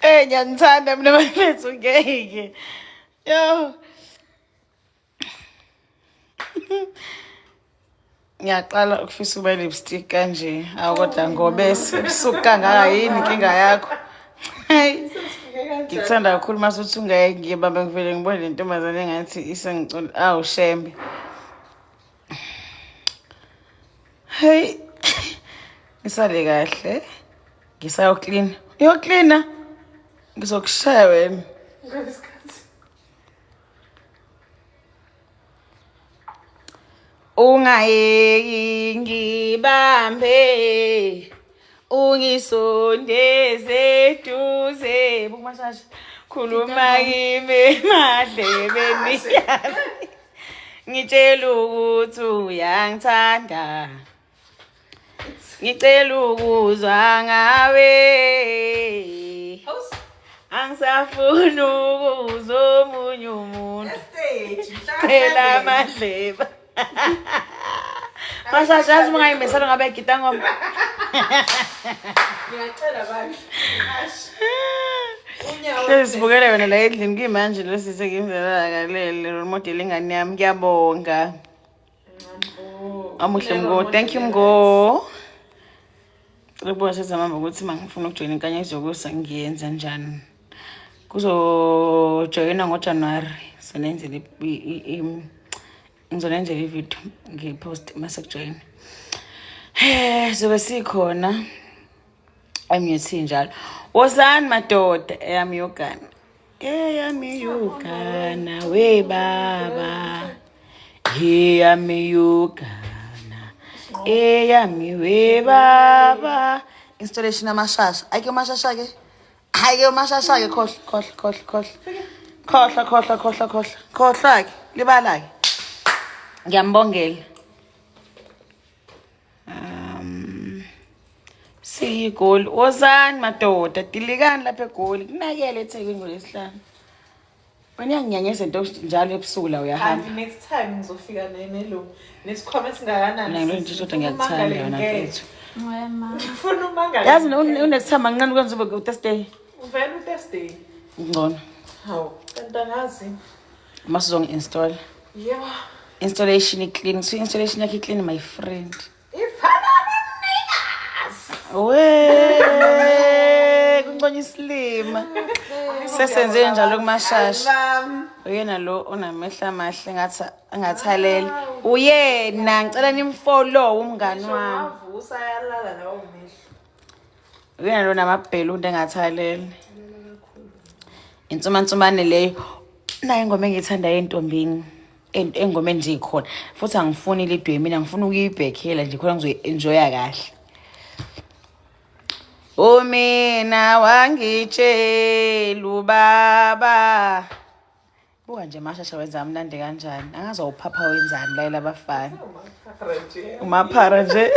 Eh ngiyanithanda mina bafethu ngeke. Yo. Ngiyaqala ukufisa ukuba lipstick kanje. Awu kodwa ngobese ebusuku kangaka yini inkinga yakho? Hayi. Sesifike kanjani? Ngikuthanda kakhulu mase uthi ungeke ngibambe ngivele ngibone le ntombazane engathi isengicula. Awu shembe. Hey. Ngisale kahle. Ngisayoklina. Uyoklina? Ngizokushaya wena. Ngesikhathi. Ungayeki ngibambe ungisondeze eduze bukumashasha khuluma kimi emadlebeni yami ngitshela ukuthi uyangithanda ngicela ukuzwa ngawe House. angisafuni ukuzwa omunye umuntu Stage. Phela amadleba. Mashasha yazi uma ungayimisela ngabe egida ngoma. Ngiyacela bandla. Unyawo. Hlezi sibukele wena la endlini kumanje lo sise ngimzalakalele role model ingane yami ngiyabonga. Amuhle Mgo, thank you Mgo. Cela ukubona sezamamba ukuthi uma ngifuna ukujoyina inkanyezi yokusa ngiyenza njani. Kuzojoyina ngoJanuary sonenzela ngizonenzela ividiyo ngipost mase kujoyina. Zobe sikhona MUT njalo. Wozani madoda eyami yogana. Eyami yogana we baba. Eyami yogana. Eyami we baba. Installation amashasha. Ayike amashasha ke. Ayike amashasha ke khohle khohle khohle khohle. Khohle khohle khohle khohle. Khohlwa ke libala ke. Ngiyambongela. Siyigoli. Wozani madoda, dilikani lapha eGoli. Kunakele eThekwini ngolesihlanu. Wena uyanginyanyisa into njalo ebusuku la uyahamba. Kanti next time ngizofika nelo nesikhwama esingakanani. Mina ngilo nje kodwa ngiyakuthanda wena mfethu. Wema. Ngifuna umangale. Yazi unesithamba nginqanda ukwenza ube ku-Thursday. Uvela uThursday. Ngcono. Hawu, kanti angazi. Uma sizongi-install. Yebo. Installation i-clean. So installation yakhe i-clean my friend. Ifana nonikazi. We kunconya isilima. Sesenze njalo kumashasha. Mama. Uyena lo onamehlo amahle ngathi angathalela. Uyena ngicela nimfollow umngani wami. Usayalala lawo mehlo. Uyena lona amabhelu into engathalele. Insumansumane leyo. Nayo ingoma engiyithandayo entombini. Engomeni nje ikhona. Futhi angifuni lidwe mina ngifuna ukuyibhekhela nje khona ngizoyi-enjoya kahle. Umina wangitshela ubaba. Buka nje mashasha wenza mnandi kanjani. Angazi awuphapha wenzani layela abafana. Umaphara nje.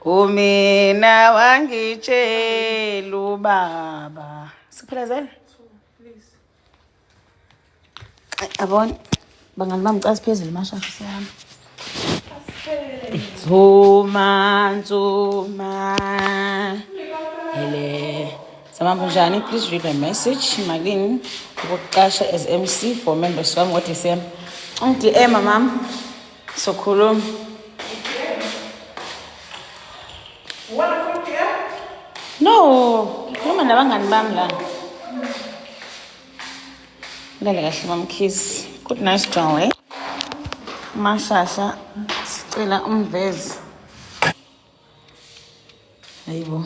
Umina wangitshela ubaba. Siphelezele? Yabona bangani bami casi phezulu mashasha siyami. Ntsuma ntsuma. Hele. Samambo njani? Please read my message. Malini ukuqasha as MC for members wami ngoDecember. Ungi-DM mama. Sokhuluma. No, ngikhuluma nabangani bami la. Ulale kahle mamkhizi. Good night darling. Mashasha sicela umveze. Hayibo.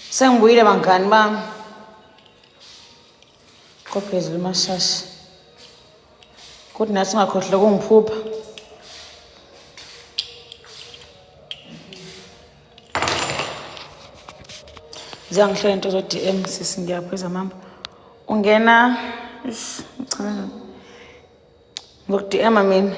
Sengibuyile bangani bami. Kophezulu mashasha. Good night ungakhohlwa ukungiphupha. Ziyangihlola into zo-DM sisi ngiyaphuza mama. Ungena ish ngicabanga ngoku-DM mina.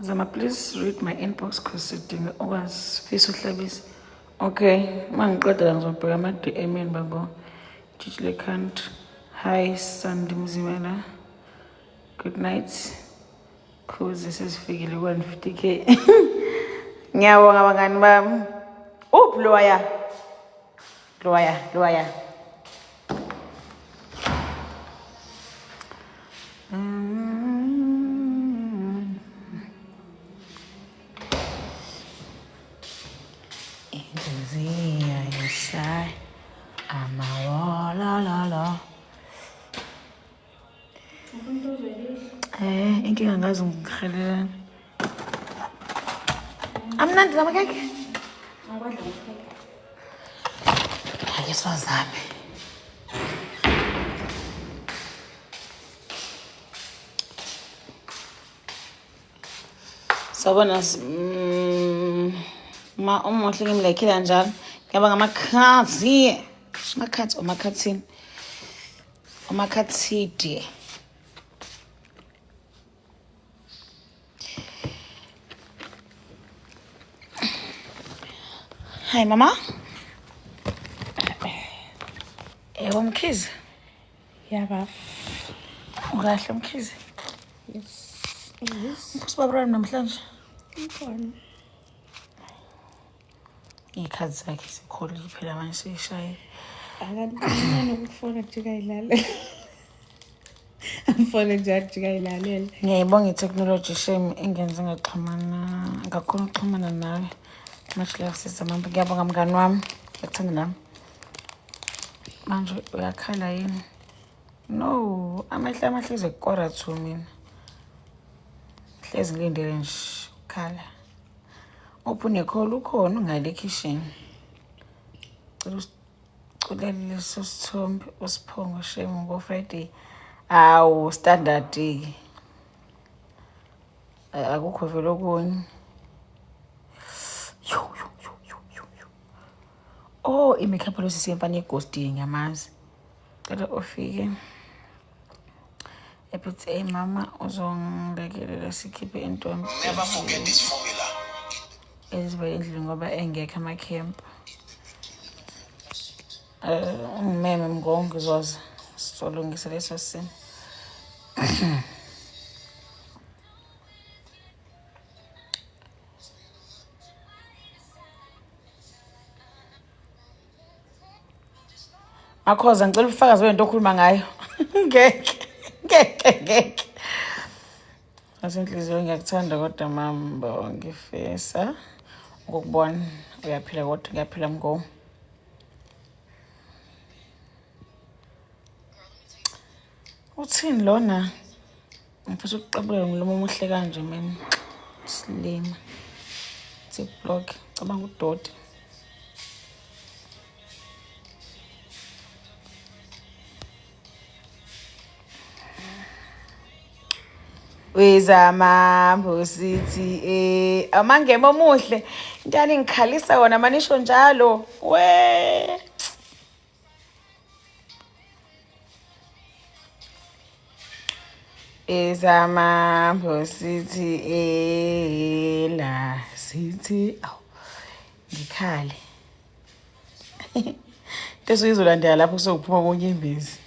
Zama please read my inbox cause sidinga ukwazi fisa uhlabisa. Okay, uma ngiqeda la ngizobheka ama-DM yenu babo. Jiji le country. Hi Sandy Mzimela. Good night. Khuze sesifikile ku-150k. Ngiyabonga bangani bami. Uphi lowaya? Lowaya, lowaya. Inhliziyo yeshaya amawolololo. Inkinga ngazi ngihelelana. Amnandi la makeke? Ake siwazame. Sawubona ma umuhle ngimlekhile njalo. Ngiyabonga amakhathi. Amakhathi omakhathini. Omakhathidi. Hi mama. Yebo Mkhize. Yeah, baf. Ukahle Mkhize. Yes. Yes. Nkosi baba wami namhlanje. Ngikhona. Iy'khathi zakhe zikhulile phela manje seyishayile. Akancane ukufona nje kayilalela. Amfone nje athi kayilalela. Ngiyayibonga i-technology shame engenze ngaxhumana ngakhona ukuxhumana nawe. Much love sister mama. Ngiyabonga mngani wami. Ngiyakuthanda nami. Manje uyakhala yini? No, amehlo amahlezi ekukora two mina. Hlezi ngilindele nje ukukhala. Uphi unekholo ukhona ungale ekhishini. Cela usiculele leso sithombe usiphongo shame ngo-Friday. Awu standard-ke. Akukho vele okunye. Yo yo yo yo yo yo. Oh, i-makeup lo sisi yemfana ye-ghost ngiyamazi. Cela ufike. Ephethe mama uzongilekelela sikhiphe intombi. Never forget this formula. Ezivele endlini ngoba engekho amakhemp. Ungimeme mngongo ngizoza. Sizolungisa leso simo. Makhoza ngicela ubufakazi bento okhuluma ngayo. Ngeke. Ngeke ngeke. Nasenhliziyo ngiyakuthanda kodwa mambo ngifisa ukukubona uyaphila kodwa ngiyaphila mgo. Uthini lona? Ngifisa ukuqabula ngomlomo omuhle kanje mina. Silima. Thi blog cabanga udoti. Wezamambo sithi amangema omuhle intani ngikhalisa wona manisho njalo we Ezamambo sithi la sithi awu ngikhale into esuke izolandela lapho kusokuphuma konyembezi.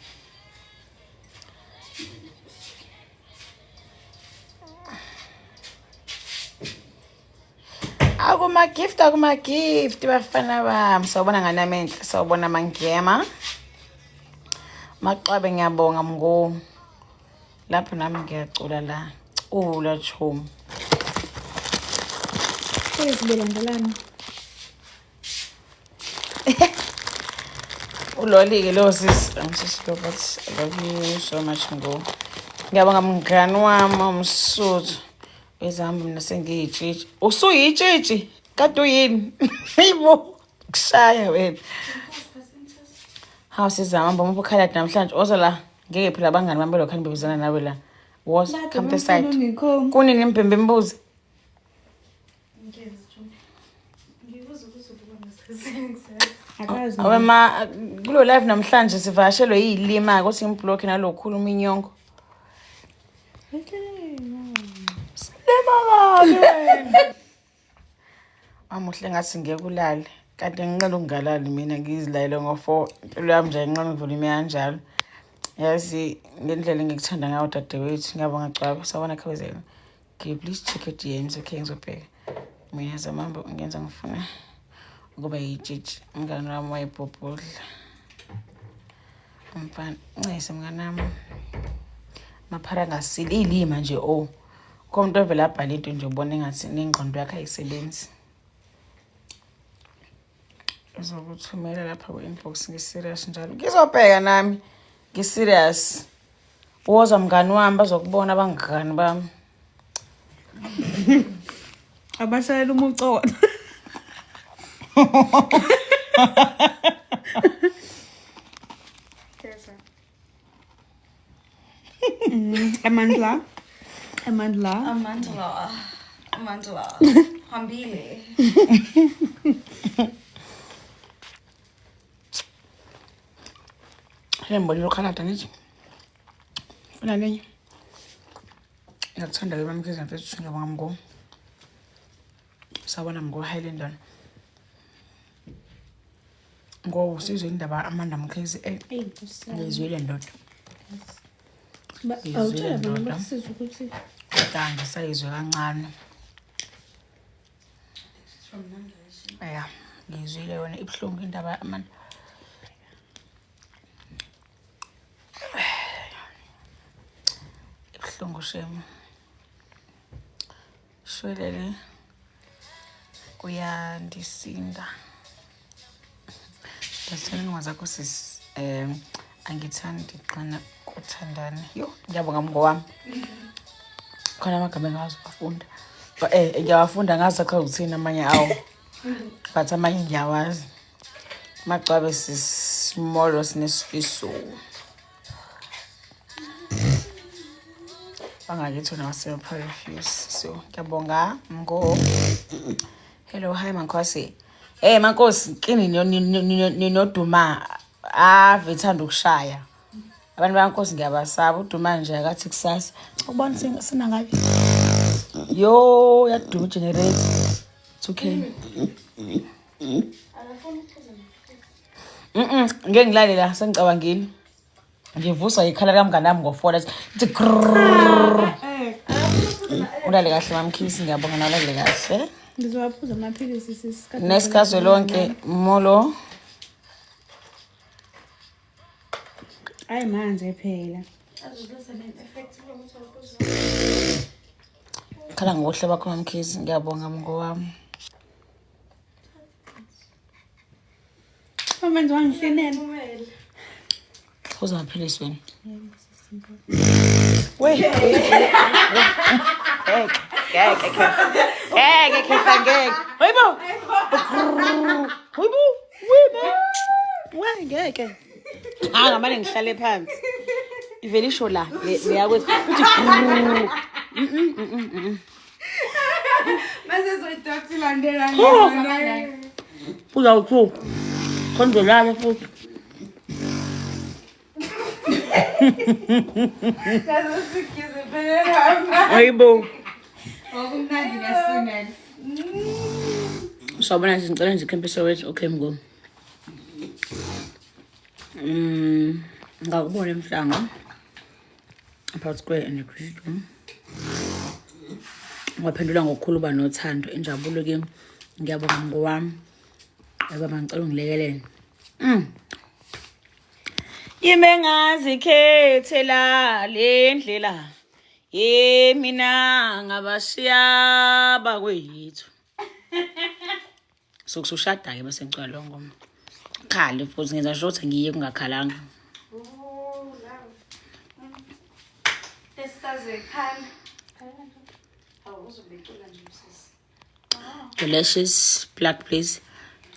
Akuma-gift, akuma-gift bafana bami. Sawubona ngane yami enhle, sawubona mangema. Maxwabe ngiyabonga mngo. Lapho nami ngiyacula la. Cula chomi. Sibelandelana. Uloli-ke lo sisi. Angisisi lo but I love you so much ngo. Ngiyabonga mngani wami umsuthu. Bezihamba mina sengiyitshitshi. Usuyitshitshi? Kade uyini? Hayibo, kushaya wena. Hawu sizama mba umuntu ukhaladi namhlanje. Oza la. Ngeke phela abangani bami belokhu bebizana nawe la. Woza, come this side. Kunini mbhembe mbuzi? Awe ma kulo live namhlanje sivakashelwe yilima ukuthi ngiblock nalokhuluma inyongo. Silima kabi wena. Amuhle ngathi ngeke ulale. Kanti nginqela ukungalali mina ngizilayele ngo-4. Impilo yami nje ayinqeni ukuvula ime kanjalo. Yazi ngendlela engikuthanda ngayo dadewethu ngiyabonga Gcwabe. Sawubona Khawezela. Can you please check your DMs? Okay, ngizobheka. Mina zamambo ngenza ngifuna ukuba yitshitshi. Umngane wami wayebhubhudla. Umfana, ncese mngane wami. Amaphara angasili ilima nje oh. Kho umuntu ovele abhale into nje ubona engathi nengqondo yakhe ayisebenzi. Uzokuthumela lapha ku-inbox ngi-serious njalo. Ngizobheka nami ngi-serious. Woza mngani wami bazokubona abangani bami. Abashayela umucona. Amandla. Amandla. Amandla. Amandla. Hambile. Lembo lokhalada ngithi. Funa lenye. Ngiyakuthanda ke mamkhize mfethu ngiyabonga mgo. Sawubona mgo Highland. Ngo usizwe indaba Amanda Mkhize Eyi Nkosi yami. ngizwile ndoda. Ngizwile Awutshela bona ndoda. bakusiza ukuthi Kodwa ngisayizwe kancane. Ya, ngizwile yona ibuhlungu indaba Amanda. Ibuhlungu shame. Shwelele uyandisinda. Ndazithanda ingoma zakho sis. Angithandi xana kuthandana. Yo, ngiyabonga mngo wami. Khona amagama engawazi uwafunda. Ngiyawafunda ngazi achaza ukuthini amanye awo. But amanye ngiyawazi. Magcwabe sisimolo sinesifiso. Bangakithi wena wase-refuse. So, ngiyabonga mngo. Hello, hi Mankosi. Hey Mankosi, kini ninoduma ave ithanda ukushaya. Abantu baNkosi ngiyabasaba uduma nje akathi kusasa. Ubona sinangabi. Yo, yaduma generator. It's okay. Ngeke ngilale la sengicabangile. Ngivuswa ikhala kamngane wami ngo-4 ithi grrrr. Ulale kahle mamkhisi ngiyabonga nawe ulale kahle. ngizowaphuza amaphilisi sisi. Kade Nesikazwe lonke molo. Hayi manje phela. Khala ngokuhle bakho MaMkhize, ngiyabonga mngowami. Manje wangihlinela. Phuza amaphilisi wena. We. Ngeke, ngeke, ngeke, khehla ngeke. Hayibo. Hayibo. Wena. We ngeke. Ah, ngamane ngihlale phansi. Ivele isho la, leyakwethu. Uthi grrr. Mm. Mase zoyidothi landela. Uzawu-two. Khonzolala futhi. Nazo sigize phela hamba. Hayibo. Okumnandi ngiyasinela. Sawubona nje, ngicela nje ikhempe Soweto. Okay mngoma. Ngakubona emhlanga. Phakathi kwe and Kristu. Waphendula ngokukhulu uba nothando, injabulo kimi. Ngiyabonga mngowami. Yabo ngicela ungilekelele. Yime ngazikhethela le ndlela. Ye mina ngabashiya bakwethu. So kusushada ke bese ngicela lo ngoma. Khale futhi ngenza sure ukuthi ngiye kungakhalanga. Oh, love. Esazekhala. Awu uzobecula nje usisi. Delicious plug please.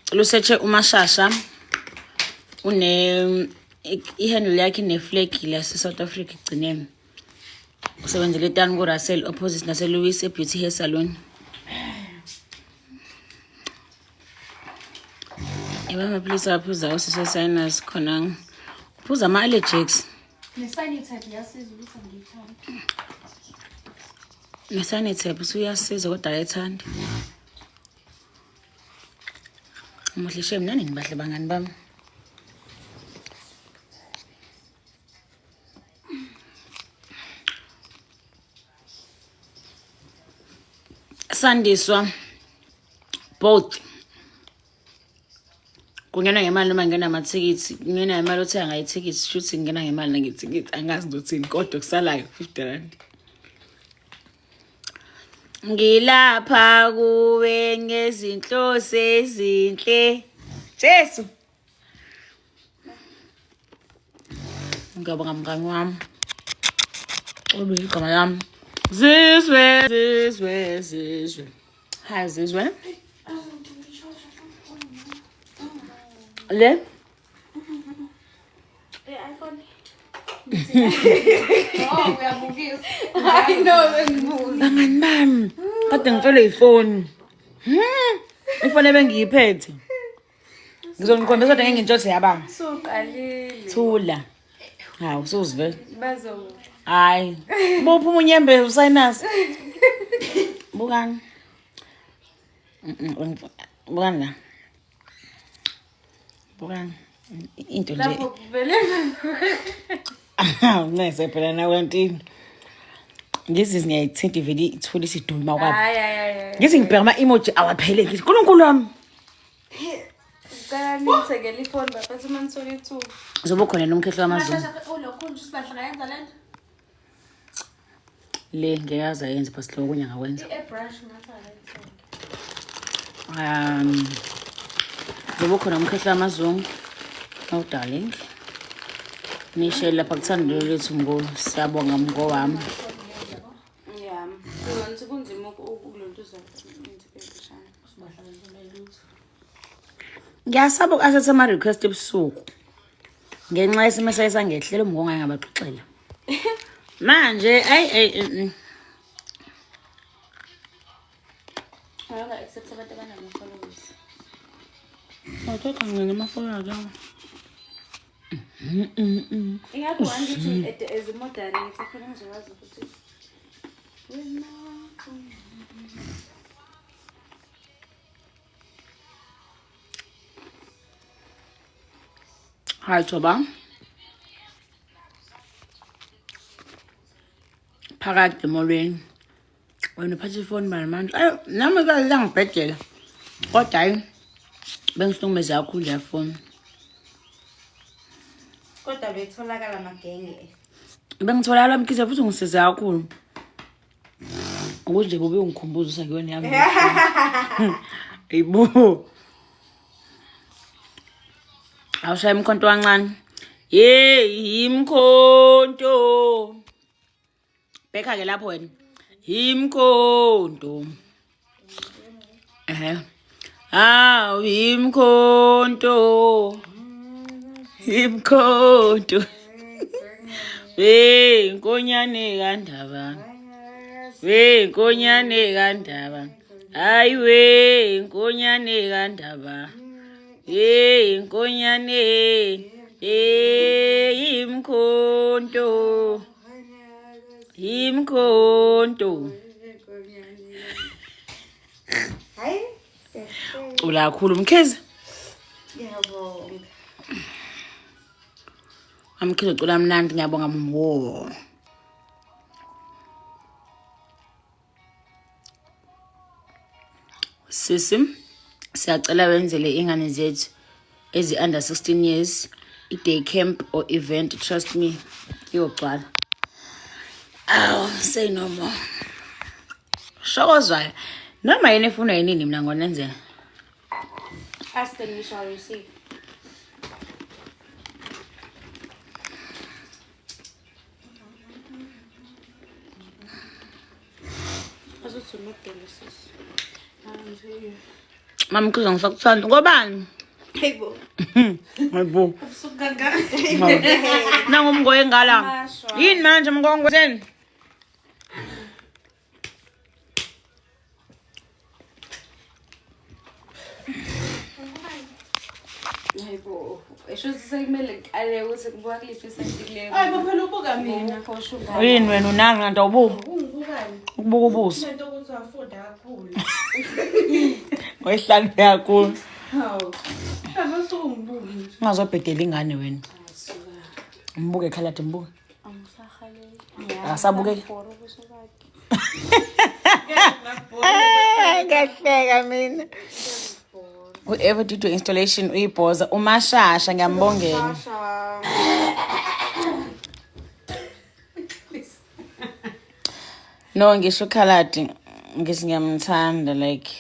Cela usearche uMashasha. Une i-handle yakhe ine-flag lase South Africa igcineni. Usebenzele etani ku-Russell opposite nase Louis e-Beauty Hair Salon. Yebo amaphilisi aphuzayo sise-sinus khona. Uphuza ama-allergics. Ne-sanitary iyasiza ukuthi angiyithandi. Ne-sanitary usuyasiza kodwa akayithandi. Umuhle shame, nani nibahle bangani bami. Sandiswa both kungena ngemali noma ngena amathikithi, kungena ngemali othenga ngayo ithikithi, shuthi ngena ngemali nangethikithi, angazi ngizothini kodwa kusalayo 50 rand. Ngilapha kuwe ngezinhloso ezinhle. Jesu. Ngiyabonga mngani wami. Ubiza igama lami. Zizwe, zizwe, zizwe. Hi Zizwe. Le? I-iPhone. Oh, uyabukisa. I know bengibuza. Bangani bami. Kade ngifelwe ifoni. Ifoni ebengiyiphethe. Ngizonikhomba kodwa ngeke ngintshothe yabanga. Suqalile. Thula. Hawu usuzivele. Bazo Hayi. Bopha umunyembe usinus. Bukani. Bukani la. Bukani. Into nje. Lapho kuvele. Ncese phela nawe ntini. Ngizi ngiyayithinta ivele ithule isiduma kwabo. Hayi hayi hayi. Ngithi ngibheka ama-emoji awaphele ngithi Nkulunkulu wami. Ngicela ningithengele ifoni baphethe uma nithola ithuba. Uzobe ukhona nomkhehlo wamaZulu. Mashasha ulokhu nje usibahle ngayenza lento. Le ngeke aze ayenze but lo okunye angakwenza. I-airbrush ngathi akayithenge. Uzobe ukhona umkhehlo wamaZungu. Oh darling. Nishe lapha kuthando lethu ngo siyabonga mngo wami. Yeah. Kunzima kunzima ukulontuza into emfishane. Ngiyasaba uku-accept ama-request ebusuku. Ngenxa yesimo esaye sangehlela umngo ngake ngabaxoxela. Manje ayi ayi. Awunga accept abantu abanama-followers. Awuthatha ngene ama-followers awo. Ingakho angithi as a moderator khona ngizokwazi ukuthi wena. Hi Thoba. Phakathi emolweni. Wena uphatha ifoni bani manje? Ayo nami kaze langibhedela. Kodwa hayi bengihlukumeza kakhulu le phone. Kodwa betholakala amagenge. Bengitholakala Mkhize futhi ungisize kakhulu. Ukuthi nje kube ungikhumbuza usakuyona yami. Ayibo. Awushaya imkhonto kancane. Hey, imkhonto. Bheka ke lapho wena. Imkhonto. Ehhe. Hawu imkhonto. Imkhonto. Hey, nkonyane kandaba. We nkonyane kandaba. Hayi we nkonyane kandaba. Hey nkonyane. Hey imkhonto. Imkhonto. Hayi. Cula kakhulu Mkhize. Ngiyabonga. Amkhize ucula mnandi ngiyabonga mwo. Sisi siyacela wenzele ingane zethu ezi under 16 years i-day camp or event, trust me kuyogcwala. Aw, say no more. Shokozwayo. Noma yini efunwa yinini mina ngonenzela. Ask and you shall receive. Azothi umudele sisi. Mama Mkhize ngisakuthanda. Ngobani? Hayibo. Hayibo. Ubusuku kangaka. Nangu umngoye ngala. Mashwa. Yini manje mkongo seni? Hayibo. Esho ukuthi sekumele ngiqale ukuthi ngibuka kuliphi isayidi kuleyo. Hayi bo phela ubuka mina. Ngokho ngalo. Yini wena unani kanti awubuki? Ungibukani? Ukubuka ubuso. Lento ukuthi wafunda kakhulu. Wayihlanu kakhulu. Hawu. Ave ungibuki nje. Ungazobhedela ingane wena. Mbuke ekhaladi mbuke. Angisahaleli. Akasabukeki? Bora ubuso bakhe. Ngiyahleka mina. Whoever did your installation uyibhoza uMashasha ngiyambongela. Sasha. No ngisho ukhaladi ngithi ngiyamthanda like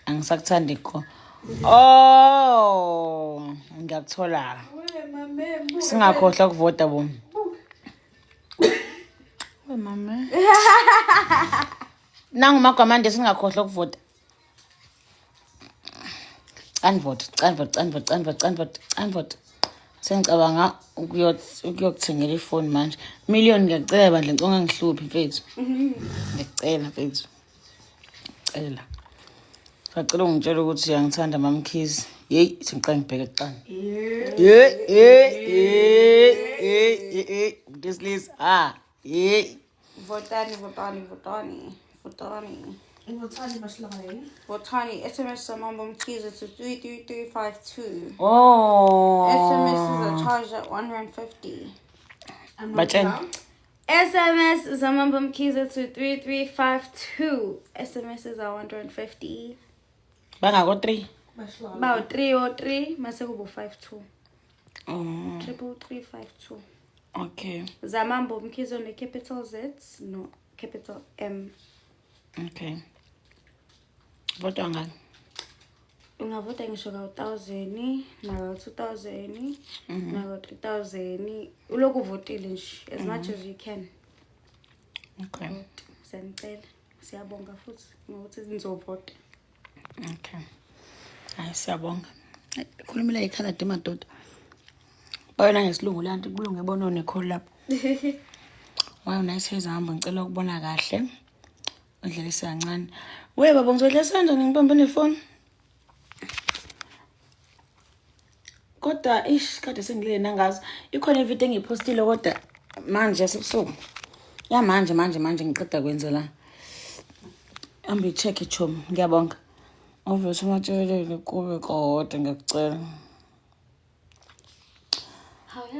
angisakuthandi ko. Oh, ngiyakuthola. We mame. Singakhohlwa ukuvota bo. We mama. Nangu magwamande singakhohlwa ukuvota. Canvot, canvot, canvot, canvot, canvot, canvot. Sengicabanga ukuyokuthengela ifoni manje. Million ngiyacela bandla ngicela ungangihluphi mfethu. Ngiyacela mfethu. Cela. Sacela ungitshela ukuthi uyangithanda mamkhize. Yeyi, sengicela ngibheke kuqala. Ye ye ye ye ye this list ah ye Votani, votani, votani. Votani. Uthani bashilakayo. Votani. SMS Samambo Mkhize to 33352. Oh. SMS is a charge at 150. Batshela. SMS Zamamba Mkhize to 3352. SMS is a 150. Bangako 3. Bashilakayo. About 303 mase kubo 52. Oh, 33352. okay. Zamambo Mkhize no capital Z no capital M. Okay. Vota ngani? Ungavota ngisho ka 1000 naka 2000 naka 3000 uloku uvotile nje as much as you can. Okay. Siyanicela. Siyabonga futhi ngokuthi nizovota. Okay. Hayi siyabonga. Khulumela ikhaladi madoda. Bayona ngesilungu lanti kulunge bona onekholi lapho. Wayo nice hamba ngicela ukubona kahle. Udlalisa kancane. We baba ngizodlalisa kanjani ngibambe nefoni? Kodwa ish kade sengilele nangazi. Ikhona ivideo engiyipostile kodwa manje yasebusuku. Ya manje manje manje ngiqeda kwenza la. Hambe check chomi ngiyabonga. Obviously umatshelele kube kodwa ngiyakucela.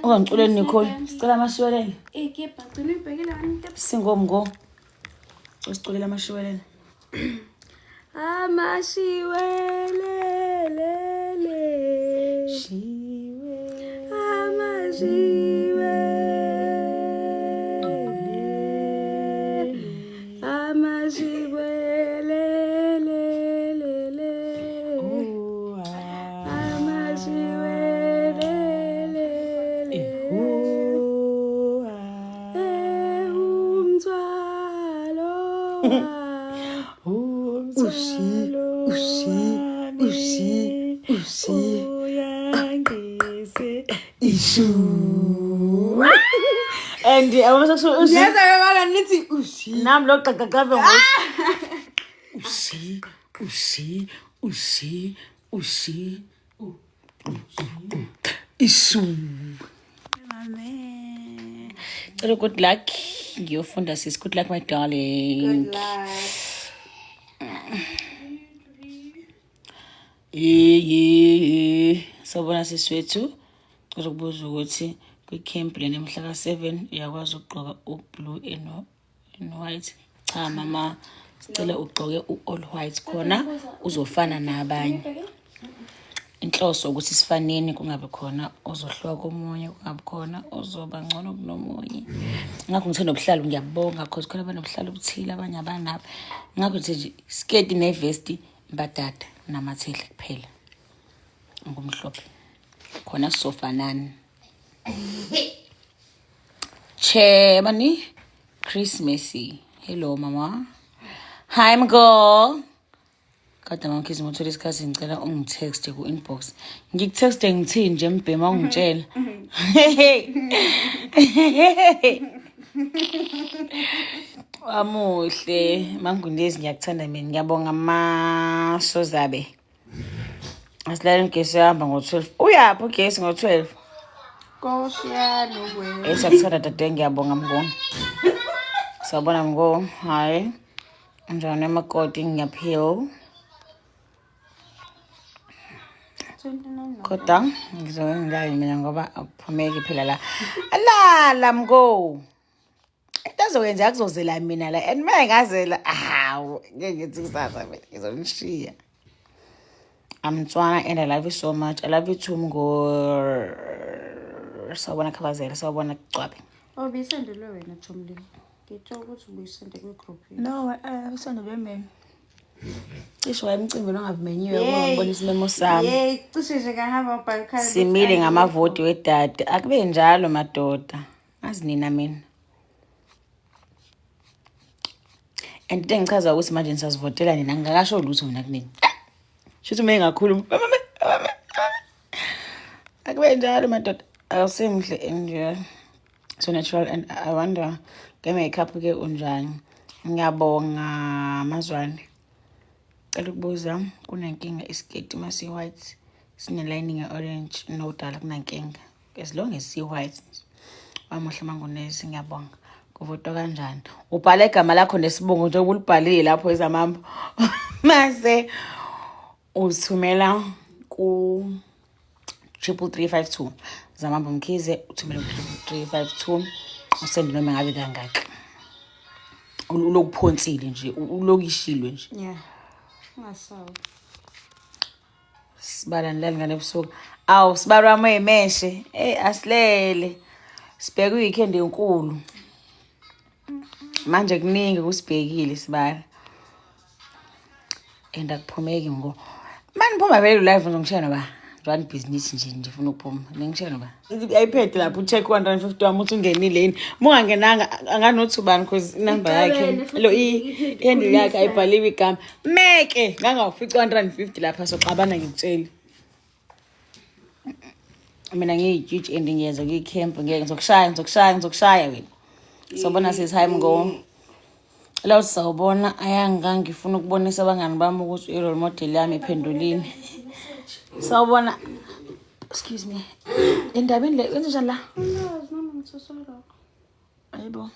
Ungangiculeli Nicole, sicela amashiwelele. Ikepha gcina uyibhekile wena into. Singomngo. Usiculela amashiwelele. Amashiwelele. Amashiwelele. Ushi, ushi, ushi, ushi. Uyangise. Ishu. And yabona sekusho ushi. Ngiyeza ke bana nithi ushi. Nami lo gqagqagqave ngo. Ushi, ushi, ushi, ushi. Isu. Mame. Cela good luck. Ngiyofunda sis. Good luck my darling. Good luck. Ye. Sawubona sisi wethu. Cela ukubuza ukuthi kwi-camp lena mhla ka-7 uyakwazi ukugqoka u-blue and white. Cha mama, sicela ugqoke u-all white khona uzofana nabanye. Inhloso ukuthi sifaneni kungabe khona ozohluka komunye, kungabe khona ozoba ngcono kunomunye. Ngakho ngithe nobuhlalu ngiyabonga cause khona abanobuhlalu obuthile abanye abanabo. Ngakho nje nje sketi nevesti mbadada namathele kuphela. Ngumhlophe. Khona sizofanana. Che mani Chris Messi. Hello mama. Hi Mgo. Kodwa mamkhize ngothola isikhathi ngicela ungitexte ku-inbox. Ngikutexte ngithini nje mbhema ungitshela. Wamuhle Mangundezi ngiyakuthanda mina ngiyabonga masozabe. Asilaleni ugesi uyahamba ngo-12. Uyaphi ugesi ngo-12? Nkosi yami Eh siyakuthanda dade ngiyabonga Mgo. Sawubona Mgo. Hi. Unjani emakoti ngiyaphila. 29 Kodwa ngizobe ngilayo mina ngoba akuphumeki phela la. Alala Mgo. Into azokwenzeka kuzozela mina la and uma ngazela hawu ngeke ngithi kusasa mina ngizonishiya. I'm Tswana and I love you so much. I love you too Mgo. Sawubona Khabazela, sawubona Gcwabe. Oh, bisendelwe wena Chomlini. Ngitshela ukuthi ubuyisende kwi-group yethu. No, usendelwe mina. Cishe wayemcimbini ongavumenyiwe Yey. uma ngibona isimemo sami. Yey, cishe nje ngahamba ngabhala ekhaya ukuthi Simile angikho. ngamavoti wedade. Akube njalo madoda. Azi nina mina. And into engichaza ukuthi manje nisazivotela nina ngingakasho lutho mina kunini. Shuthi uma engakhuluma. Akube njalo madoda. Awusemhle and you're so natural and I wonder nge-makeup ke unjani. Ngiyabonga mazwane. Cela ukubuza kunenkinga isiketi masi white sine lining e-orange no dala kunankinga as long as si white. Wamuhle Mangunezi ngiyabonga. Kuvotwa kanjani? Ubhala igama lakho nesibongo njengoba ulibhalile lapho ezamambo. Mase uthumela ku 33352 Zamambo Mkhize uthumele ku 33352 usende noma ngabe kangaka. Ulokuphonsile nje, ulokishilwe nje. Yeah. Ungasawi. Sibala nilali ngane ebusuku. Awu sibala wami eyimeshe. Eh asilele. Sibheke weekend enkulu. Manje kuningi kusibhekile sibala. And akuphumeki ngo. Mani phuma vele live ngizongishaya noba. Run business nje ngifuna ukuphuma. Ningishaya noba. iPad lapho ucheck 150 wami uthi ungenile yini. Mungangenanga anganothi ubani because inumber yakhe lo i-handle yakhe ayibhaliwe igama. Meke ngangawufica 150 lapha soxabana ngikutshela. Mina ngiyijiji and ngiyeza kwi-camp ngeke ngizokushaya ngizokushaya ngizokushaya wena. Sawubona sis hi Mgo. La sawubona ayanga ngifuna ukubonisa abangani bami ukuthi i-role model yami iphendulile. Sawubona. Excuse me. Endabeni le wenze njani la? Angazi noma ngithuswa lokho. Hayibo.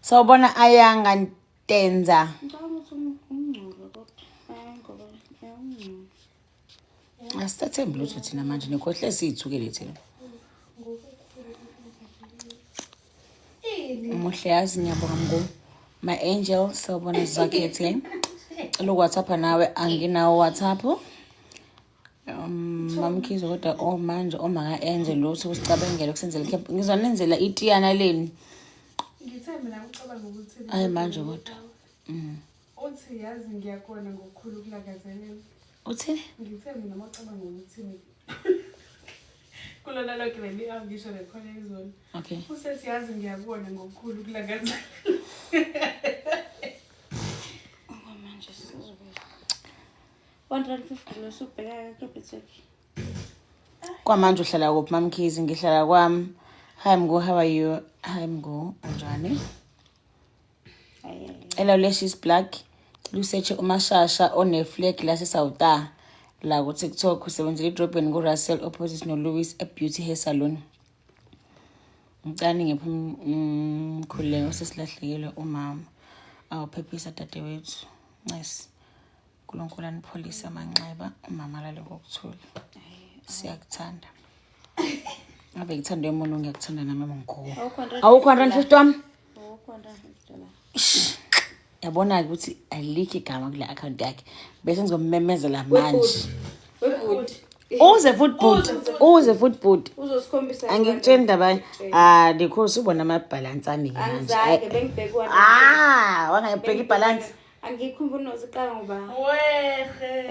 Sawubona ayanga Ntenza. Ngicabanga ukuthi umngcolo kodwa. Hayi ngoba umngcolo. Asithathembi lutho thina manje nikhohle siyithukele thina. Umuhle yazi ngiyabonga Mgo. My angel sawubona Zakhethe. Cela uWhatsApp nawe anginawo WhatsApp. Mamkhize kodwa oh manje oma ka-enze lutho usicabangele kusenzela camp. Ngizonenzela itiyana leni. Ngithe mina ucabanga ukuthi Hayi manje kodwa. Uthi yazi ngiyakona ngokukhulu ukulangazela. Uthini? Ngithe mina mawucabanga ukuthi kulona lonke leli ngisho lekhona izolo. Okay. Usethi yazi ngiyakubona ngokukhulu ukulangazela. Ngoba manje sizobe 150 lo usubheka ka-Capitec. Kwamanje uhlala kuphi Mamkhize? Ngihlala kwami. Hi Mngu, how are you? Hi Mngu, unjani? Ela Leshis Black lusearch uMashasha one-flag lase-South la ku-TikTok, usebenzela edrobheni ku-Russell opposite no-Louis e-Beauty Hair Salon. Ngicela ngiphe umkhuleko, sesilahlekelwe umama. Awuphephisa dadewethu. Ncesi. uNkulunkulu anipholise amanxeba, umama alale ngokuthula. Siyakuthanda. Ave ngithanda umuntu, ngiyakuthanda nami mngu. Awukho 150 wami? Awukho 150 la. Yabona-ke ukuthi alikho igama kule akhawunti yakhe, bese ngizomemezela manje. Webhuti. Uze futhi bhuti, uze futhi bhuti. Uzosikhombisa. Angikutsheli indaba. Ah, ndikho ubona amabhalansi ami-ke manje. Angizange bengibheke 150. Ah, wangayibheka ibhalansi. Angikhumbuli noziqala ngoba. Wehe.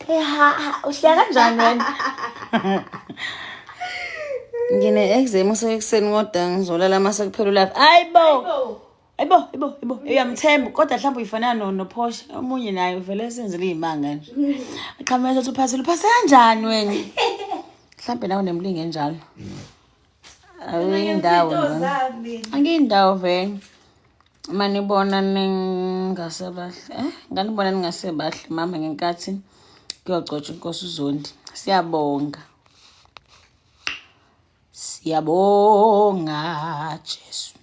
Eh, ha ha, uhleka kanjani wena? Ngine-exam usekuseni kodwa ngizolala uma sekuphela ulive. Hayibo! Hayibo, hayibo, hayibo. Uyamthemba kodwa mhlawumbe uyifana no noPorsche. Omunye naye uvele esenzele izimanga nje. Aqhamuka ethi uphasile, uphase kanjani wena? Mhlawumbe nawe unemlingi enjalo. Awuyindawo nje. Angiyindawo vele. Uma nibona ningasebahle, nganibona ningasebahle mama ngenkathi kuyogcotshwa inkosi uZondi. Siyabonga. Siyabonga Jesu.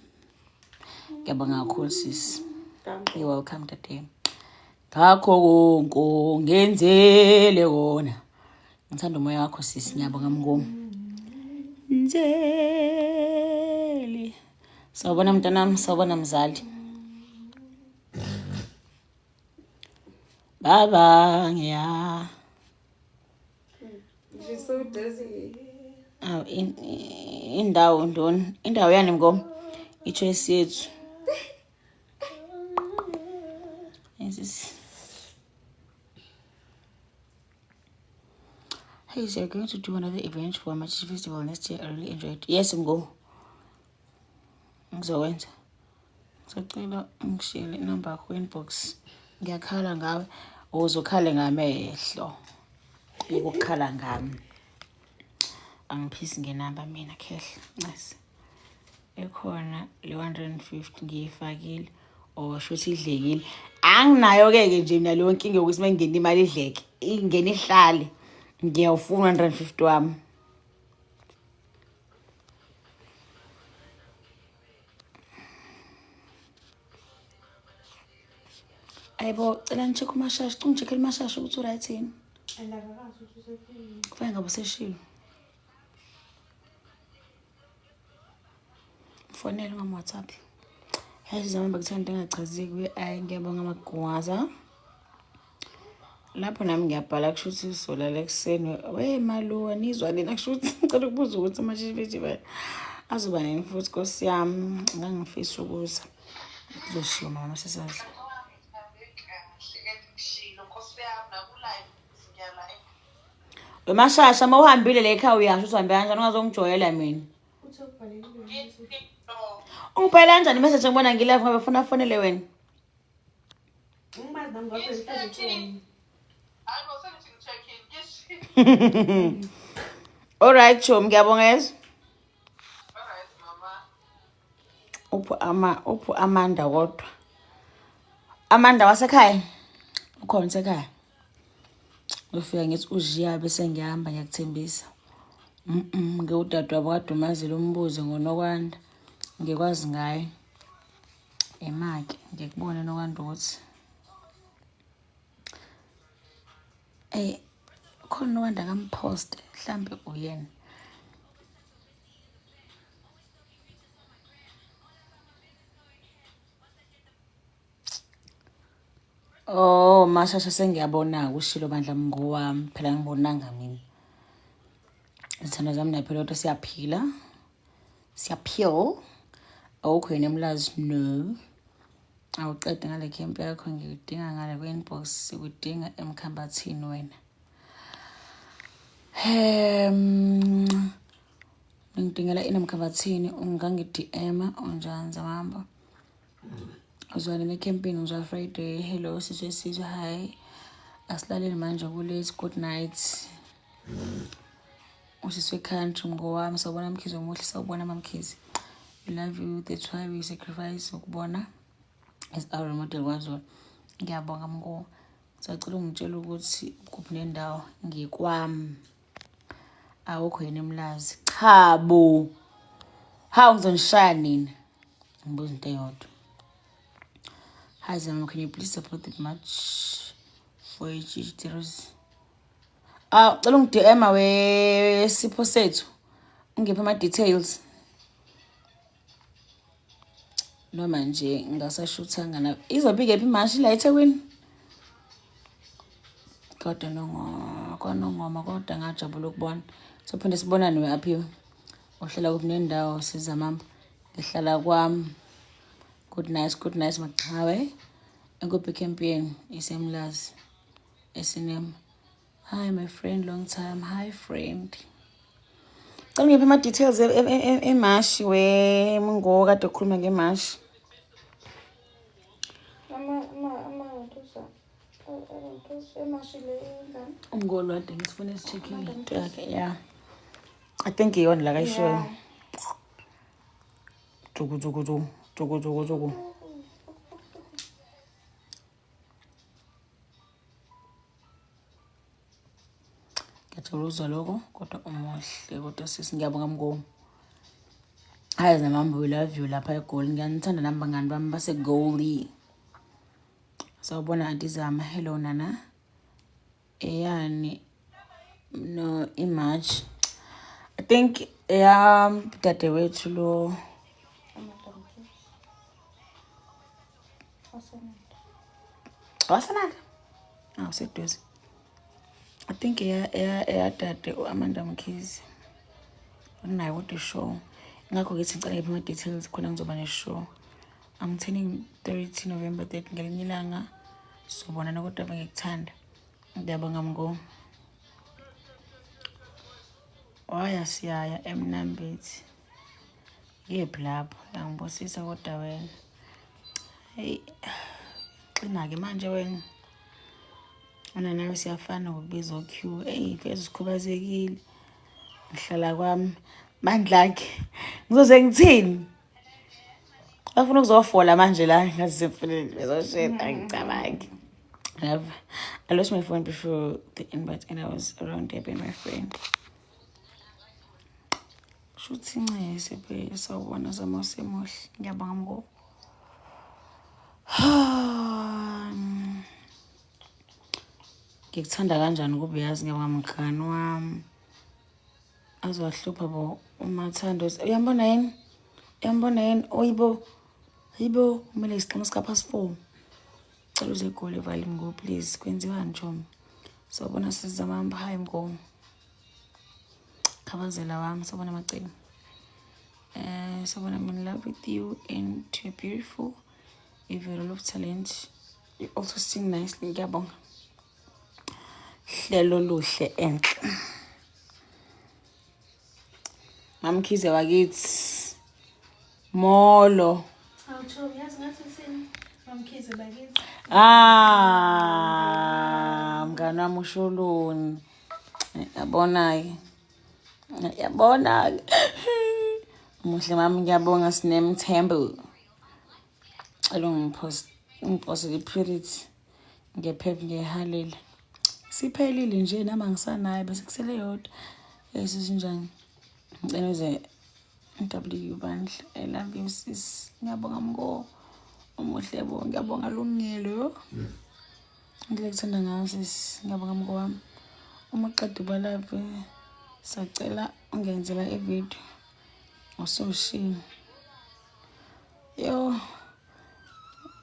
Ngiyabonga kakhulu sisi. You're welcome dade. Ngakho konke ungenzele kona. Ngithanda umoya wakho sisi, ngiyabonga mngoma. Nzeli. Sawubona mntanami, sawubona mzali. Baba ngiya. She's so dizzy. Aw, indawo ndoni? Indawo yani mngoma? I-choice yethu. Is this... Hey, so you're going to do another event for Machi Festival next year. I really enjoyed it. Yes, Mgo. Ngizokwenza. Ngisacela ungishiyele inamba yakho inbox. Ngiyakhala ngawe. Uzokhale ngamehlo. Ukukhala ngami. Angiphisi ngenamba mina khehla. Nice. Ekhona le 150 ngiyifakile. Oh, shuthi idlekile. Anginayo ke ke nje mina leyo nkinga yokuthi mangena imali idleke. Ingena ihlale. Ngiyawufuna 150 wami. Ayibo, cela ni-check uMashasha, cela ungi-check-ele uMashasha ukuthi u-right yini. And akakazi ukuthi usefile. Kufanele ngabe useshilo. Mfonele ungam-WhatsApp. Yazi zami bekuthanda into engachazeki kuye. Ayi ngiyabonga magwaza. Lapho nami ngiyabhala kusho ukuthi uzolala ekuseni. We maluwa nizwa nina kusho ukuthi ngicela ukubuza ukuthi ama-festival azoba nini futhi Nkosi yami, ngangifisa ukuza. Kuzoshiwo mama sesazi. Wemashasha uma uhambile le ekhaya uyasho ukuthi uhambe kanjani, ungazongijwayela mina. Uthi ukubhalelile message. Ungibhalela kanjani imessage ngibona ngilive ngoba ufuna afonele wena? Ngimazi nami ngakho ngihlezi. Alright Chom, ngiyabonga yezo. Uphu ama uphu Amanda kodwa. Amanda wasekhaya. Ukhona sekhaya. Ufika ngithi ujiya bese ngihamba ngiyakuthembisa. Ngiwudadewabo kaDumazile umbuze ngoNokwanda. Ngikwazi ngaye. Emake ngikubone Nokwanda ukuthi khona Nokwanda kampost mhlambe uyena. Oh, Mashasha sengiyabona ushilo bandla mngowami phela ngibonanga mina. Izithando zami naye phela kodwa siyaphila. Siyaphila. Awukho yena emlazi no. Awuqede ngale camp yakho ngikudinga ngale kwi-inbox, sikudinga emkhambathini wena. Ngidingela ini emkhambathini, ungangi-DM unjani Zamambo? Uzwane ecampini uzwa Friday. Hello sizwe sizwe, hi. Asilaleli manje ku-late. Good night. Usisi we-country mngowami, sawubona Mkhize omuhle, sawubona MaMkhize. We love you, that's why we sacrifice ukubona as our role model kwaZulu. Ngiyabonga mngo. Sacela ungitshela ukuthi kuphi nendawo ngikwami. Awukho yini eMlazi? Cha bo. Hawu ngizonishaya nina. Ngibuza into eyodwa. Hi Zama, can you please support the match for G3? Ah, cela ungi-DM we Sipho sethu. Ungiphe ama details. Noma nje ngingasashuthanga na. Izobe ikephi imashi la eThekwini? Kodwa nongo kwanongoma kodwa ngajabula ukubona. Sophinde sibonane we Aphiwe. Uhlala kuphi nendawo sizamamba? Ngihlala kwami. Good night, good night maqhawe. Enkuphi campaign isemlazi esinema. Hi my friend, long time. Hi friend. Cela ngiphe ama details emashi we Mungo kade ukhuluma ngemashi. Umngolo kade ngisifuna si-check-ile into yakhe, yeah. I think iyona la kayishoyo. Tuku tuku tuku tuku tuku tuku. Ngiyajabula ukuzwa lokho kodwa umuhle kodwa sisi ngiyabonga mngomo. Hayi zamambo we love you lapha eGoli. Ngiyanithanda nami bangani bami baseGoli. Sawubona Aunty Zama. Hello Nana. Eyani no iMarch. I think eyam dadewethu lo wasananda. Awu seduze. I think eyadade u-Amanda Mkhize. Anginayo kodwa ishow. Ngakho ngithi ngicela ngiphe ama-details khona ngizoba ne-show. I'm turning 30 November 3 ngelinye ilanga. Sobonana kodwa bengikuthanda. Ngiyabonga mngo. Waya siyaya eMnambithi. Yephi lapho? Yangibusisa kodwa wena. Hey. Xina-ke manje wena. Mina nawe siyafana ngokubiza o-Q. Eyi mfethu sikhubazekile. Ngihlala kwami. Mandlakhe. Ngizoze ngithini? Bafuna ukuzofola manje la ngathi semfuleni bezoshela angicabangi. I lost my phone before the invite and I was around there by my friend. Shuthi ncese phela sawubona zama usemuhle. Ngiyabonga mko. Ngikuthanda kanjani kube yazi ngiyabonga mngani wami. Azowahlupha bo umathando. Uyambona yini? Uyambona yini? Oyibo. Hayibo, kumele isiqhema sika past 4. Cela uze eGoli vale mgo please. Kwenziwani chomi? Sawubona sizamamba. Hi mgo. Khabazela wami sawubona macebo. Sawubona I'm in love with you and you're beautiful. You have a lot of talent. You also sing nicely. Ngiyabonga. Hlelo luhle enhle. Mamkhize wakithi. Molo. Awutho, yazi ngathi uthini? Mamkhize bakithi. Ah, mngani wami usholoni. Yabona-ke. Yabona-ke. Muhle mami ngiyabonga sinemthembu. Cela ungipost ungiposele i-purity. Ngephepha ngiyihalela. Siphelile nje nami angisanayo bese kusele yodwa. Esisinjani? Ngicela uze W bandla. I love you sis. Ngiyabonga mko. Umuhle bo. Ngiyabonga Lungelo. Ngile kuthanda ngayo sis. Ngiyabonga mko wami. Uma uqeda ubalaphe sacela ungenzela ivideo. Usushini. Yo.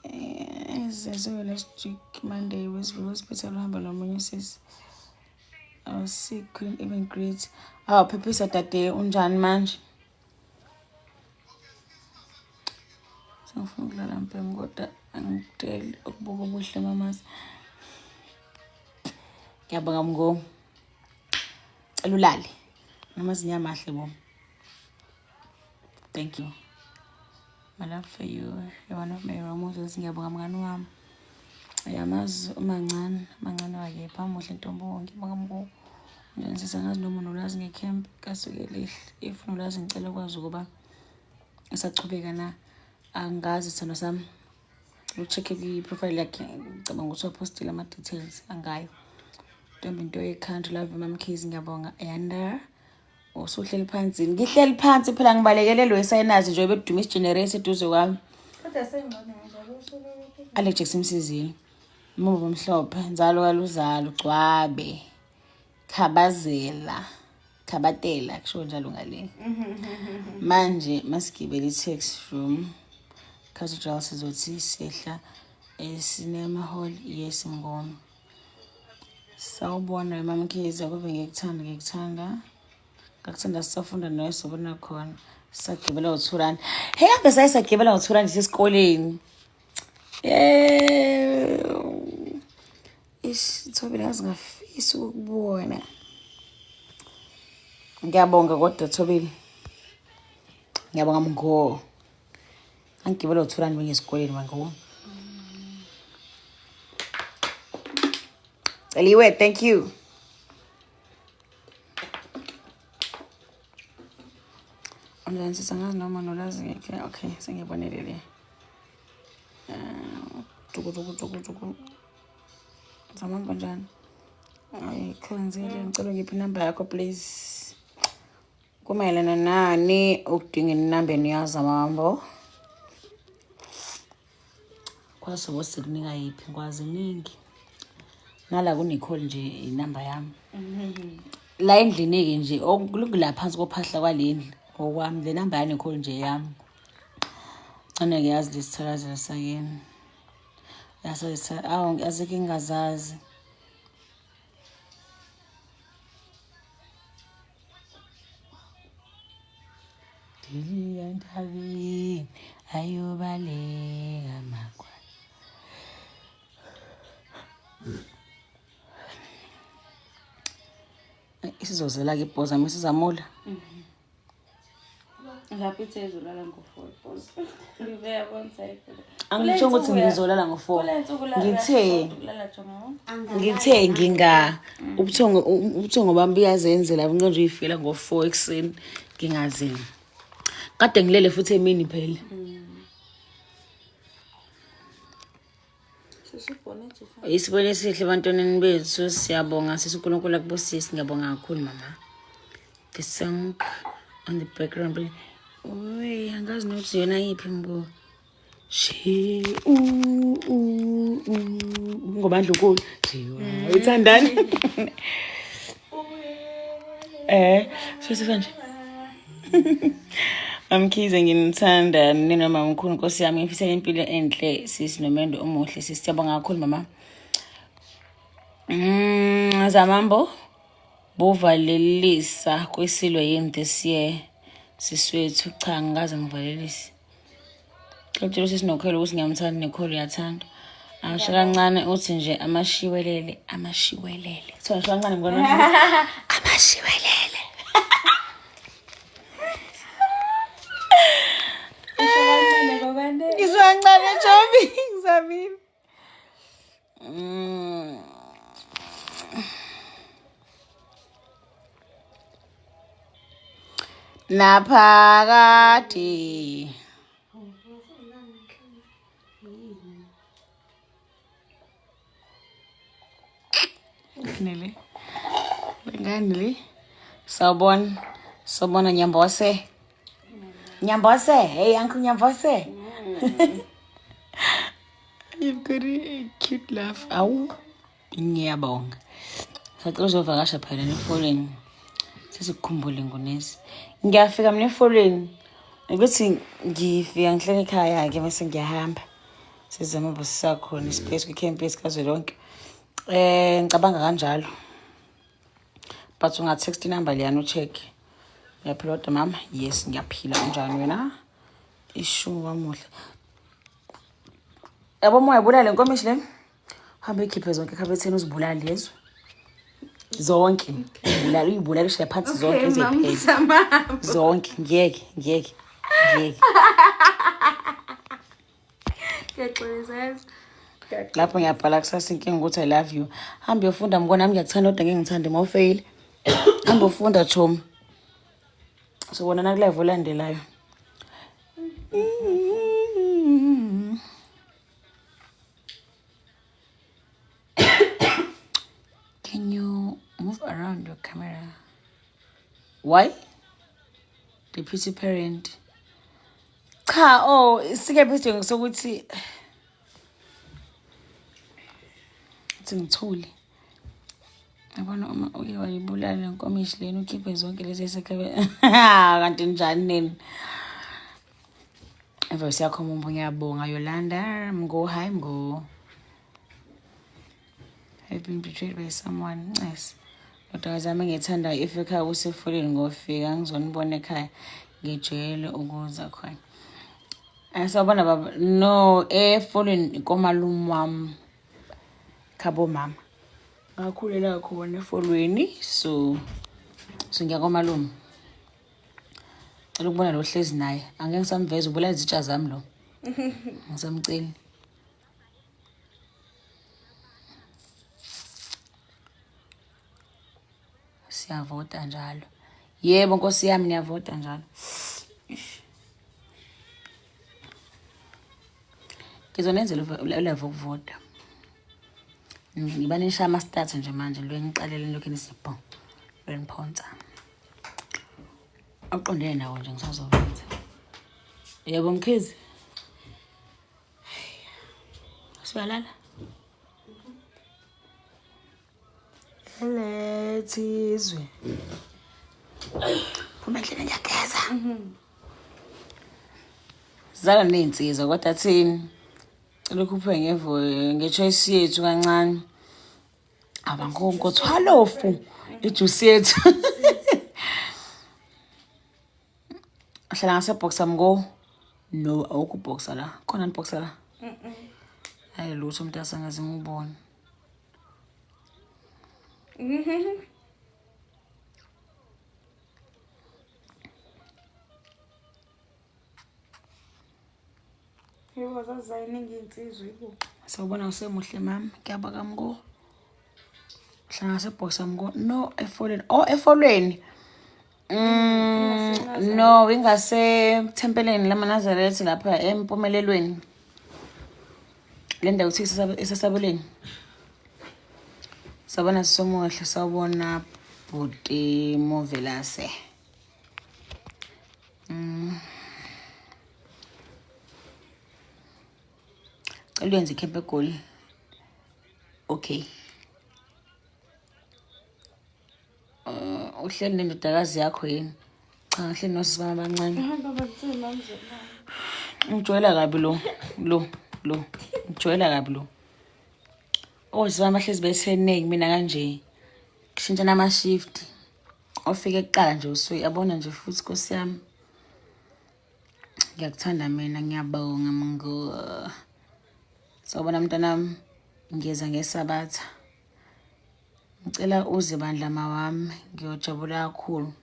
Ezenziwe last week Monday Westville Hospital uhamba nomunye usisi. I was sick, couldn't even greet. Awu phephisa dade unjani manje? Sengifuna ukulala mpemu kodwa angideli ukubuka ubuhle mamazi. Ngiyabonga mngo. Cela ulale. Namazinyo amahle bo. Thank you. My love for you. You're one of my role models. Ngiyabonga mngani wami. Uyamazi umancane, umancane wakephi? Amuhle ntombi wonke, ngibonga mkhulu. Njani sisi, angazi noma unolwazi nge-camp kaSukelihle. If unolwazi ngicela ukwazi ukuba isachubeka na. Angazi sithando sami. U-check-e kwi-profile yakhe, ngicabanga ukuthi waphostile ama-details angayo. Ntombi into ye-country, love you MaMkhize, ngiyabonga. Yanda. Usuhleli phansi. Ngihleli phansi phela ngibalekelelwe isayinazi nje beduma isi-generator eduze kwami. Kodwa sengcono manje akusuke. Alex simsizile. Umuva omhlophe, nzalo kaluzalo, gcwabe. Khabazela. Khabatela kusho njalo ngale. Manje masigibele i-taxi from Cathedral sizothi sehla e-cinema hall, yes ngoma. Sawubona MaMkhize, kube ngikuthanda ngikuthanda. Ngakuthanda sisafunda nawe sobona khona. Sagibela ngo-2 rand. Hey, kambe saye sagibela ngo-2 rand sesikoleni. Yeah. Ish, Thobile ngaze ngafisa ukukubona. Ngiyabonga kodwa Thobile. Ngiyabonga mngo. Angigibela ngo-2 rand ngesikoleni mango. Celiwe, thank you. Unjani sisi, angazi noma nolwazi ngekhe. Okay, sengiyibonile le. Tuku tuku tuku tuku. Zamamba njani? Ayi, khonzile, ngicela ngiphi inamba yakho please. Kumayelana nani ukudinga inamba eniyazamambo? Kwazi ukuthi sikunika yiphi, ngikwazi iningi. Nala ku-Nicole nje inamba yami. La endlini-ke nje okulungila phansi kophahla kwale ndlu okwami, le namba yaNicole nje yami. Gcina ngiyazi lesithakazelo sakini. Yaso awu azikho engingazazi. Diliya ntabeni ayobaleka magwala. Isizozela-ke ibhoza mesizamula. Lapho ithe izolala ngo-4 boss. Ngiyabona sayiphi. Angitsho ukuthi ngizolala ngo-4. Kule nsuku la Ngithe ukulala jonga. ngithe nginga ubuthongo bami buyazenzela bunqe nje uyifela ngo-4 ekuseni ngingazini. Kade ngilele futhi emini phela. Sisibone nje. Isibone esihle ebantwaneni bethu, siyabonga sisi, uNkulunkulu akubusise. Ngiyabonga kakhulu mama. The song on the background. Oy, angazi nokuthi yona yiphi mbo. She u u u ngobandlukulu. Uthandani? So kanje. MaMkhize nginithanda nina mamkhulu, Nkosi yami, ngifisela impilo enhle sisi nomendo omuhle sisi, siyabonga kakhulu mama. Zamambo buvalelisa kwisilo yini this year siswethu? Cha, ngikaze ngivalelise. Cela sisi Nokhelo ukuthi ngiyamthanda, Nicole uyathanda. Angisho kancane uthi nje amashiwelele, amashiwelele. Kuthiwa ngisho kancane ngibona amashiwelele. Kancane ngobane. Ngisho kancane Chomi, ngizamile. Naphakade. Nele. Ngani le? Sawubona. Sawubona Nyambose. Nyambose. Hey Uncle Nyambose. You've got a cute laugh. Awu. Ngiyabonga. Sacela uzovakasha phela nefolweni. Sesikukhumbule ngonesi. Ngiyafika mina efolweni. Ukuthi ngifika ngihlele ekhaya ke bese ngiyahamba. Sizama busisakhona ispace kwi-camp yesikazwelonke. Ngicabanga kanjalo. But unga text inumber leyana u-check. Uyaphila kodwa mama? Yes, ngiyaphila. Unjani wena? Ishu wamuhle. Yabo moya bulale inkomishi le. Hambe ikhiphe zonke ekhabetheni uzibulale lezo. Zonke. Uyibulale uyibulale ushaye phansi zonke izephele. Zonke ngiyeke ngiyeke ngiyeke. Ngiyaxolisa yazi. Lapho ngiyabhala kusasa inkinga ukuthi I love you. Hamba uyofunda mngona nami ngiyakuthanda kodwa ngeke ngithande uma ufeyile. Hamba ufunda chomi. Sobonana ku live olandelayo. Can you move around your camera? Why? Deputy parent. Cha, oh, sike isidingo sokuthi thi ngithule. Yabona uma uke wayibulala le nkomishi lena ukhiphe zonke lezi esekhabe. Kanti njani nini? Ivoice yakho mumbu ngiyabonga Yolanda. Mgo, hi Mgo. I've been betrayed by someone. Nice. Kodwa zami ngithanda if ekhaya kusefuleni ngofika ngizonibona ekhaya ngijwayele ukuza khona. Sawubona baba. No, efoleni komalume wami khabo mama. Ngakhulela khona efolweni so ngiya komalume. Cela ukubona lo hlezi naye. Angeke ngisamveza ubulala izitsha zami lo. Ngisamceli. Siyavota njalo. Yebo Nkosi yami niyavota njalo. Ngizonenzela ulevo ukuvota. Ngiba nishaya ama-start nje manje lo ngiqalele lokhu nisibho. Lweniphonsa. Awuqondene nawo nje ngisazowenza. Yebo Mkhize. Siyalala. Lethizwe. Phuma endleleni ngiyageza. Zala nezinsizwa kodwa thini? Cela ukhuphe ngevo nge-choice yethu kancane. Abankonko thwalofu ijuice yethu. Uhlala ngaseboxer mko? No, awukho uboxer la. Khona ni boxer la? Hayi lutho mntase ngaze ngibone. Yebo zaziningi iy'nsizwa ibo. Sawubona usemuhle mami. Kuyabaka mko. Uhlala ngaseboxer mko? No, efolweni. Oh, efolweni. No, ingase thempeleni lamaNazaretha lapha empumelelweni. Le ndawo kuthiwa isesabelweni. Sawubona sisomuhle, sawubona bhuti Movelase. Cela uyenze ikhempe eGoli. Okay. Uhleli nendodakazi yakho yini? Cha, ngihleli nosisi bami abancane. Ngijwayela kabi lo lo lo. Ngijwayela kabi lo. Osisi bami bahlezi beseningi mina kanje. Kushintsha nama shift. Ofike kuqala nje usuke yabona nje futhi Nkosi yami. Ngiyakuthanda mina ngiyabonga mngo. Sawubona mntanami. Ngiyeza ngesabatha. Ngicela uze bandla mawami ngiyojabula kakhulu.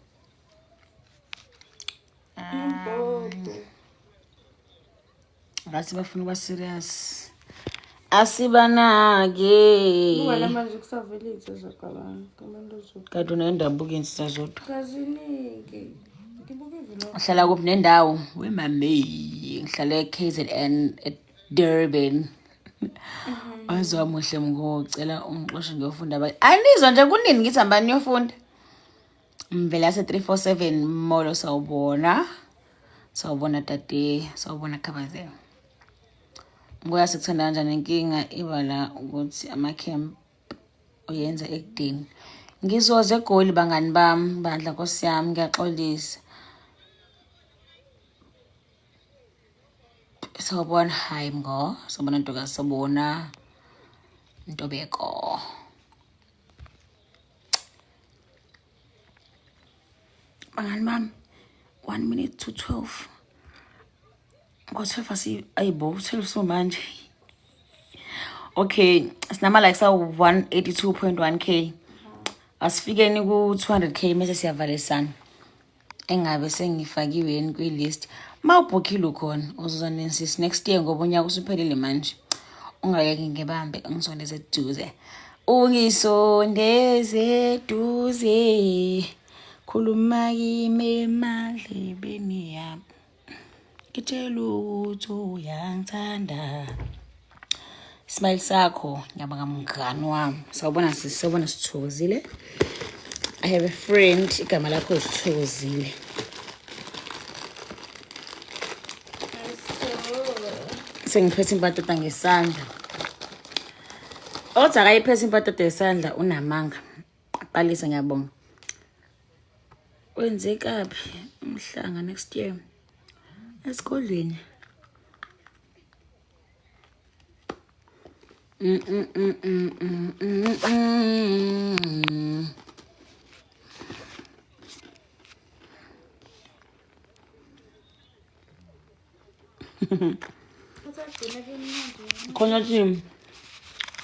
Ngathi bafuna ukuba serious. Asibanake. Wena manje kusavela iy'nsizwa cabanga abantu ozoba. Kanti unendabuko iy'nsizwa zodwa. Kaziningi. Ngibuka i-vlog. Uhlala kuphi nendawo? Wemame. Ngihlala e-KZN eDurban. Waze wamuhle ngocela ungixoshe ngiyofunda abanye. Anizwa nje kunini ngithi hambani niyofunda. Mvelase 347 Molo sawubona. Sawubona tate, sawubona Khabazela. Ngoya sikuthanda kanjani inkinga iba la ukuthi ama-camp uyenza ekudeni. Ngizoze eGoli bangani bami, bandla Nkosi yami ngiyaxolisa. Sawubona, hayi mngo, sawubona ntokazi, sawubona Ntobeko. Bangani bami, 1 minute to 12. Ngo-12 asi ayibo, 12 so manje. Okay, sinama likes awu 182.1k. Asifikeni ku 200k mase siyavalisana. Engabe sengifakiwe yini kwi-list. Mawubhukhile ukhona uzoza nensisi next year ngoba unyaka usuphelile manje. Ungayeki ngibambe ungisondeze eduze. Ungisondeze eduze. Khuluma kimi emadlebeni yami. Ngitshela ukuthi uyangithanda. Smile sakho ngiyabonga mngani wami. Sawubona sisi, sawubona sithokozile. I have a friend igama lakho sithokozile. Sengiphethe impatata ngesandla. Othi akayiphethe impatata ngesandla unamanga. Aqalisa ngiyabonga. Wenzekaphi umhlanga next year? Esigodlweni. Mm mm mm mm mm mm. mm. Khona thi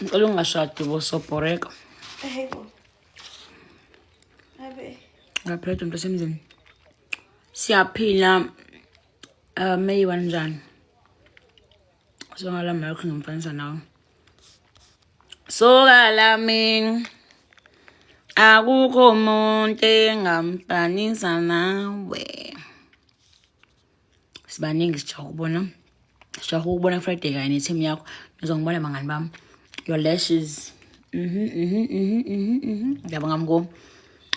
ngicela ungashadi bosobhoreka. Hayibo. Abe. Ngaphethe umuntu osemzini. Siyaphila May wanjani? So ngala makho ngimfanisa nawe. Soka lami akukho umuntu engamfanisa nawe. Sibaningi sijaha ukubona. Sijaha ukubona Friday kanye ne-team yakho. Nizongibona bangani bami. Your lashes. Mhm mhm mhm mhm mhm. Ngiyabonga mko.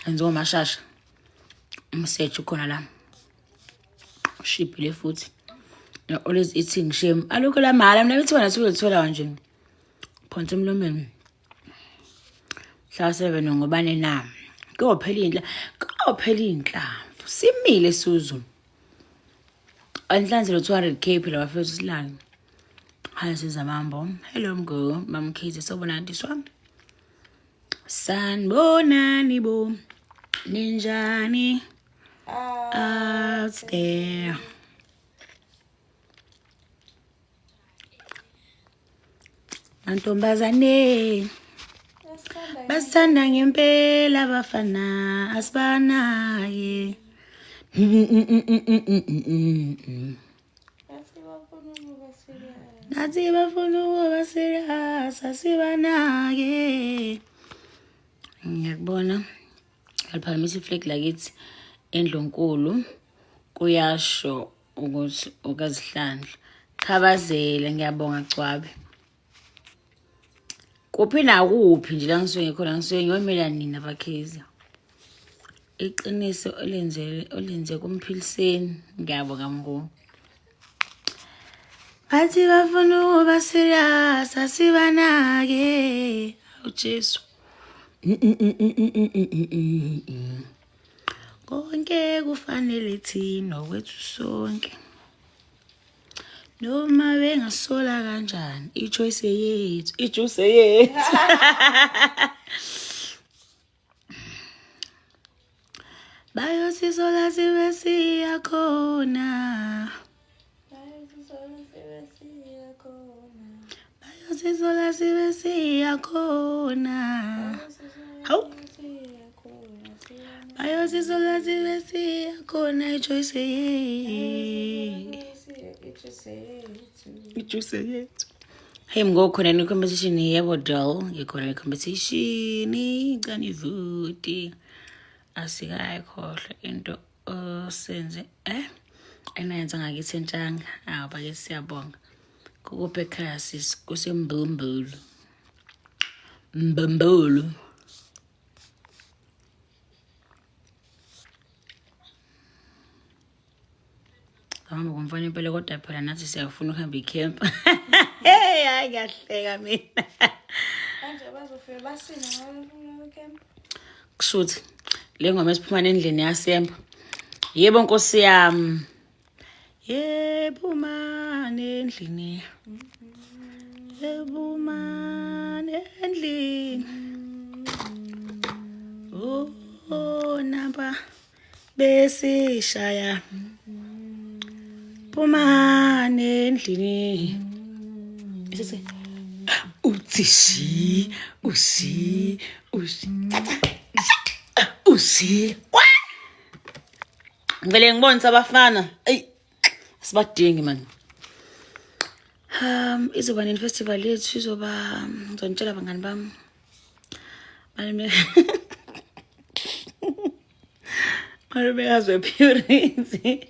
Enziwa mashasha. Umsethi ukhona la. Ushibhile futhi. You're always eating shame. Alukho la mahala mina bethi wena suzothola nje. Phonsa emlomeni. Mhla 7 ngobane na. Kuyophela inhla. Kuyophela inhlamvu. Simile Suzu. Anhlanzi lo 200k phela bafethu silale. Hi Sizamambo. Hello Mgo, Mamkhize sobona Andiswa. Sanibonani bo. Ninjani? Out there. Mantombazane. Basithanda ngempela abafana asibanaye. Nathi bafuna ukuba serious asibanake. Ngiyakubona. Aliphakamisa iflag lakithi endlunkulu kuyasho ukuthi ukazihlandla. Khabazela ngiyabonga Gcwabe. Kuphi nakuphi nje la ngisuke ngikhona ngisuke ngiyomela nina bakhezi. Iqiniso olenze olenze kumphiliseni ngiyabonga mnguni. Bathi bafuna ukuba serious asibanake. Awu Jesu. Konke kufanele thina okwethu sonke. Noma bengasola kanjani i-choice yethu, i-juice yethu. Bayosisola sibe siyakhona. Bayosisola sibe siyakhona. Hawu. Bayosisola sibe siyakhona i-choice yethu. I-juice yethu. Hey mngokhona ni competition yebo doll ngikhona ni competition cani vuti asikayikhohlwa into osenze enayenza ngakithi entshanga awu bakithi siyabonga kukuphi ekhaya sisi kusembumbulu mbumbulu Hamba komfana impela kodwa phela nathi siyafuna ukuhamba ikhemp. Hey hayi ngiyahleka mina. Manje bazofike basine ngoba befuna ukhemp. Kushuthi le ngoma esiphuma nendlini yasemba. Yebo Nkosi yami. Yebo mane endlini. Yebo mane endlini. Oh, oh namba besishaya phumani endlini sese uthi shi ushi ushi tata ushi ngivele ngibonise abafana eyi asibadingi mani. Izoba nini festival yethu? Izoba, ngizonitshela bangani bami. Malume, malumekazi we-purity.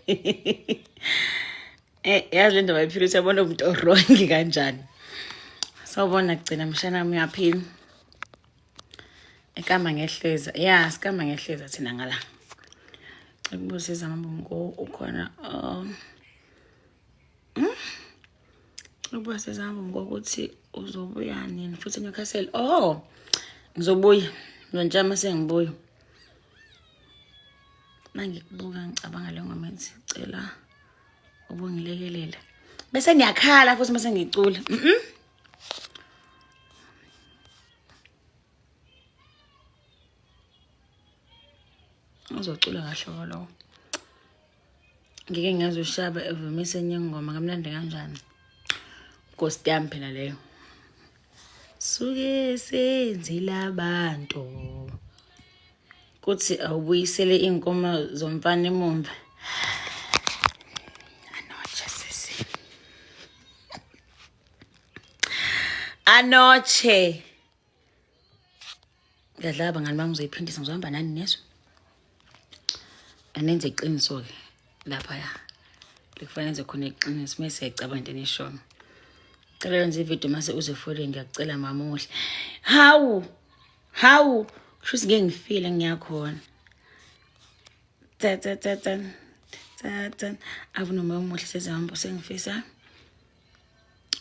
Yazi le ndaba ye-purity, yabona umuntu o-wrong kanjani. Sawubona gcina mshana wami, uyaphila? Ekama ngehleza. Ya, sikama ngehleza thina ngala. Ukubusiza mabungo ukhona. Ukubusiza mabungo ukuthi uzobuya nini futhi eNewcastle. Oh, ngizobuya. Ngizontsha uma sengibuya. Mangikubuka ngicabanga le ngoma ethi cela ubungilekelela. Bese ngiyakhala futhi mase ngicula. Uzocula kahle lowo. Ngike ngaze ushaba evumise enye ingoma kamnandi kanjani. Ghost yami phela leyo. Suke senzile abantu. Kuthi awubuyisele iy'nkomo zomfana emumva. Anotshe sisi. Anotshe. Ngiyadlala bangani bami, ngizoyiphindisa, ngizohamba nani nezwe. Anenze iqiniso-ke laphaya. Lekufanele enze khona iqiniso mese siyayicabanga into enishoyo. Cela wenze ividiyo mase uze foleni, ngiyakucela mama omuhle. Hawu, hawu, kusho ukuthi ngeke ngifile ngiyakhona. Ta ta ta ta ta ta. Avunomoya omuhle sezihamba sengifisa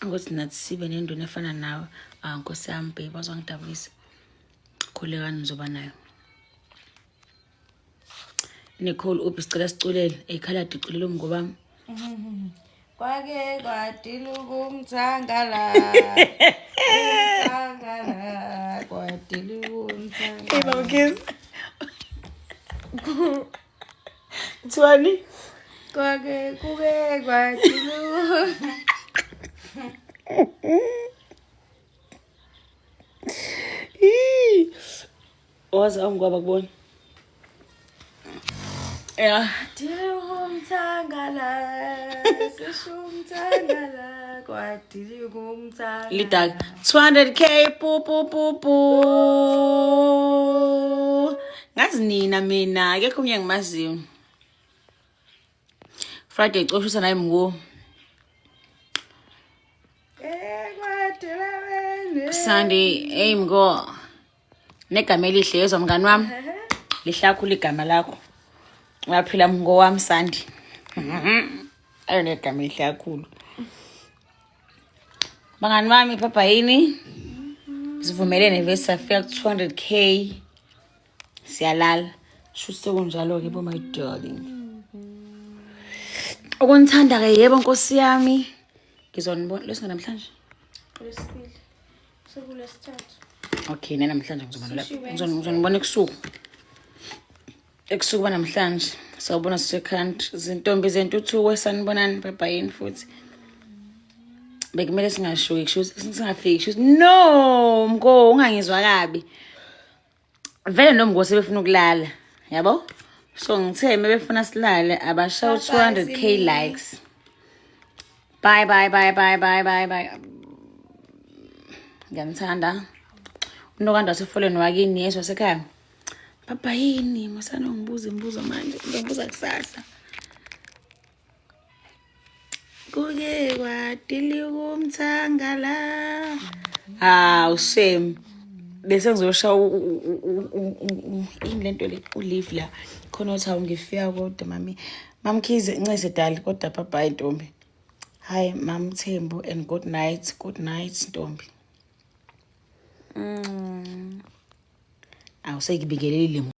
ukuthi nathi sibe nenduna efana nawe. Ah, Nkosi yami baby, wazongidabukisa. Khulekani nizoba nayo. Nicole uphi, sicela siculele. Ekhaladi iculele umngobami. Kwake kwadiluka umthangala. Umthangala kwadiluka umthangala. Hey baba Kiss. Kuthiwani? Kwake kuke kwadiluka. Waze awungwaba kubona. Yeah. Diluka umthangala. Sisho umthangala kwadilika umthangala. Lidaka 200K pu pu pu pu. Ngazi nina mina akekho omunye engimaziyo. Friday coshisa naye mngu. Sunday, hey mngo. Negama elihle yezwa mngani wami. Lihlakhulu igama lakho. Uyaphila mngo wami Sunday. Ayo negama elihle kakhulu. Bangani bami papa yini? Sivumelene vese safika ku 200K. Siyalala. Shuthi sekunjalo ke bo my darling. Ukunithanda ke yebo Nkosi yami. Ngizonibona lesinga namhlanje. Lwesibili. Sekulwesithathu. Okay, namhlanje ngizobona Sushi lapho. Ngizonibona ebusuku. Ebusuku banamhlanje. Sawubona sise-country. Zintombi zentuthuko sanibonani bye bye futhi. Bekumele singashuki kusho singafiki kusho no mko ungangizwa kabi. Vele nomko sebefuna ukulala, yabo? So ngithe mebefuna silale abashaw 200K likes. Bye bye bye bye bye bye bye. Ngiyanithanda. Unokanda wasefoleni wakini yezwa sekhaya. Baba yini musana ungibuza imibuzo manje, ngizobuza kusasa. Kuke kwadilika umthangala. Hawu shame. Bese ngizosha ini lento le ulive la. Khona uthi hawu ngifika kodwa mami. Mamkhize ncese dali kodwa bye bye ntombi. Hi Mam Thembu and good night. Good night ntombi. Awusekubingelelile.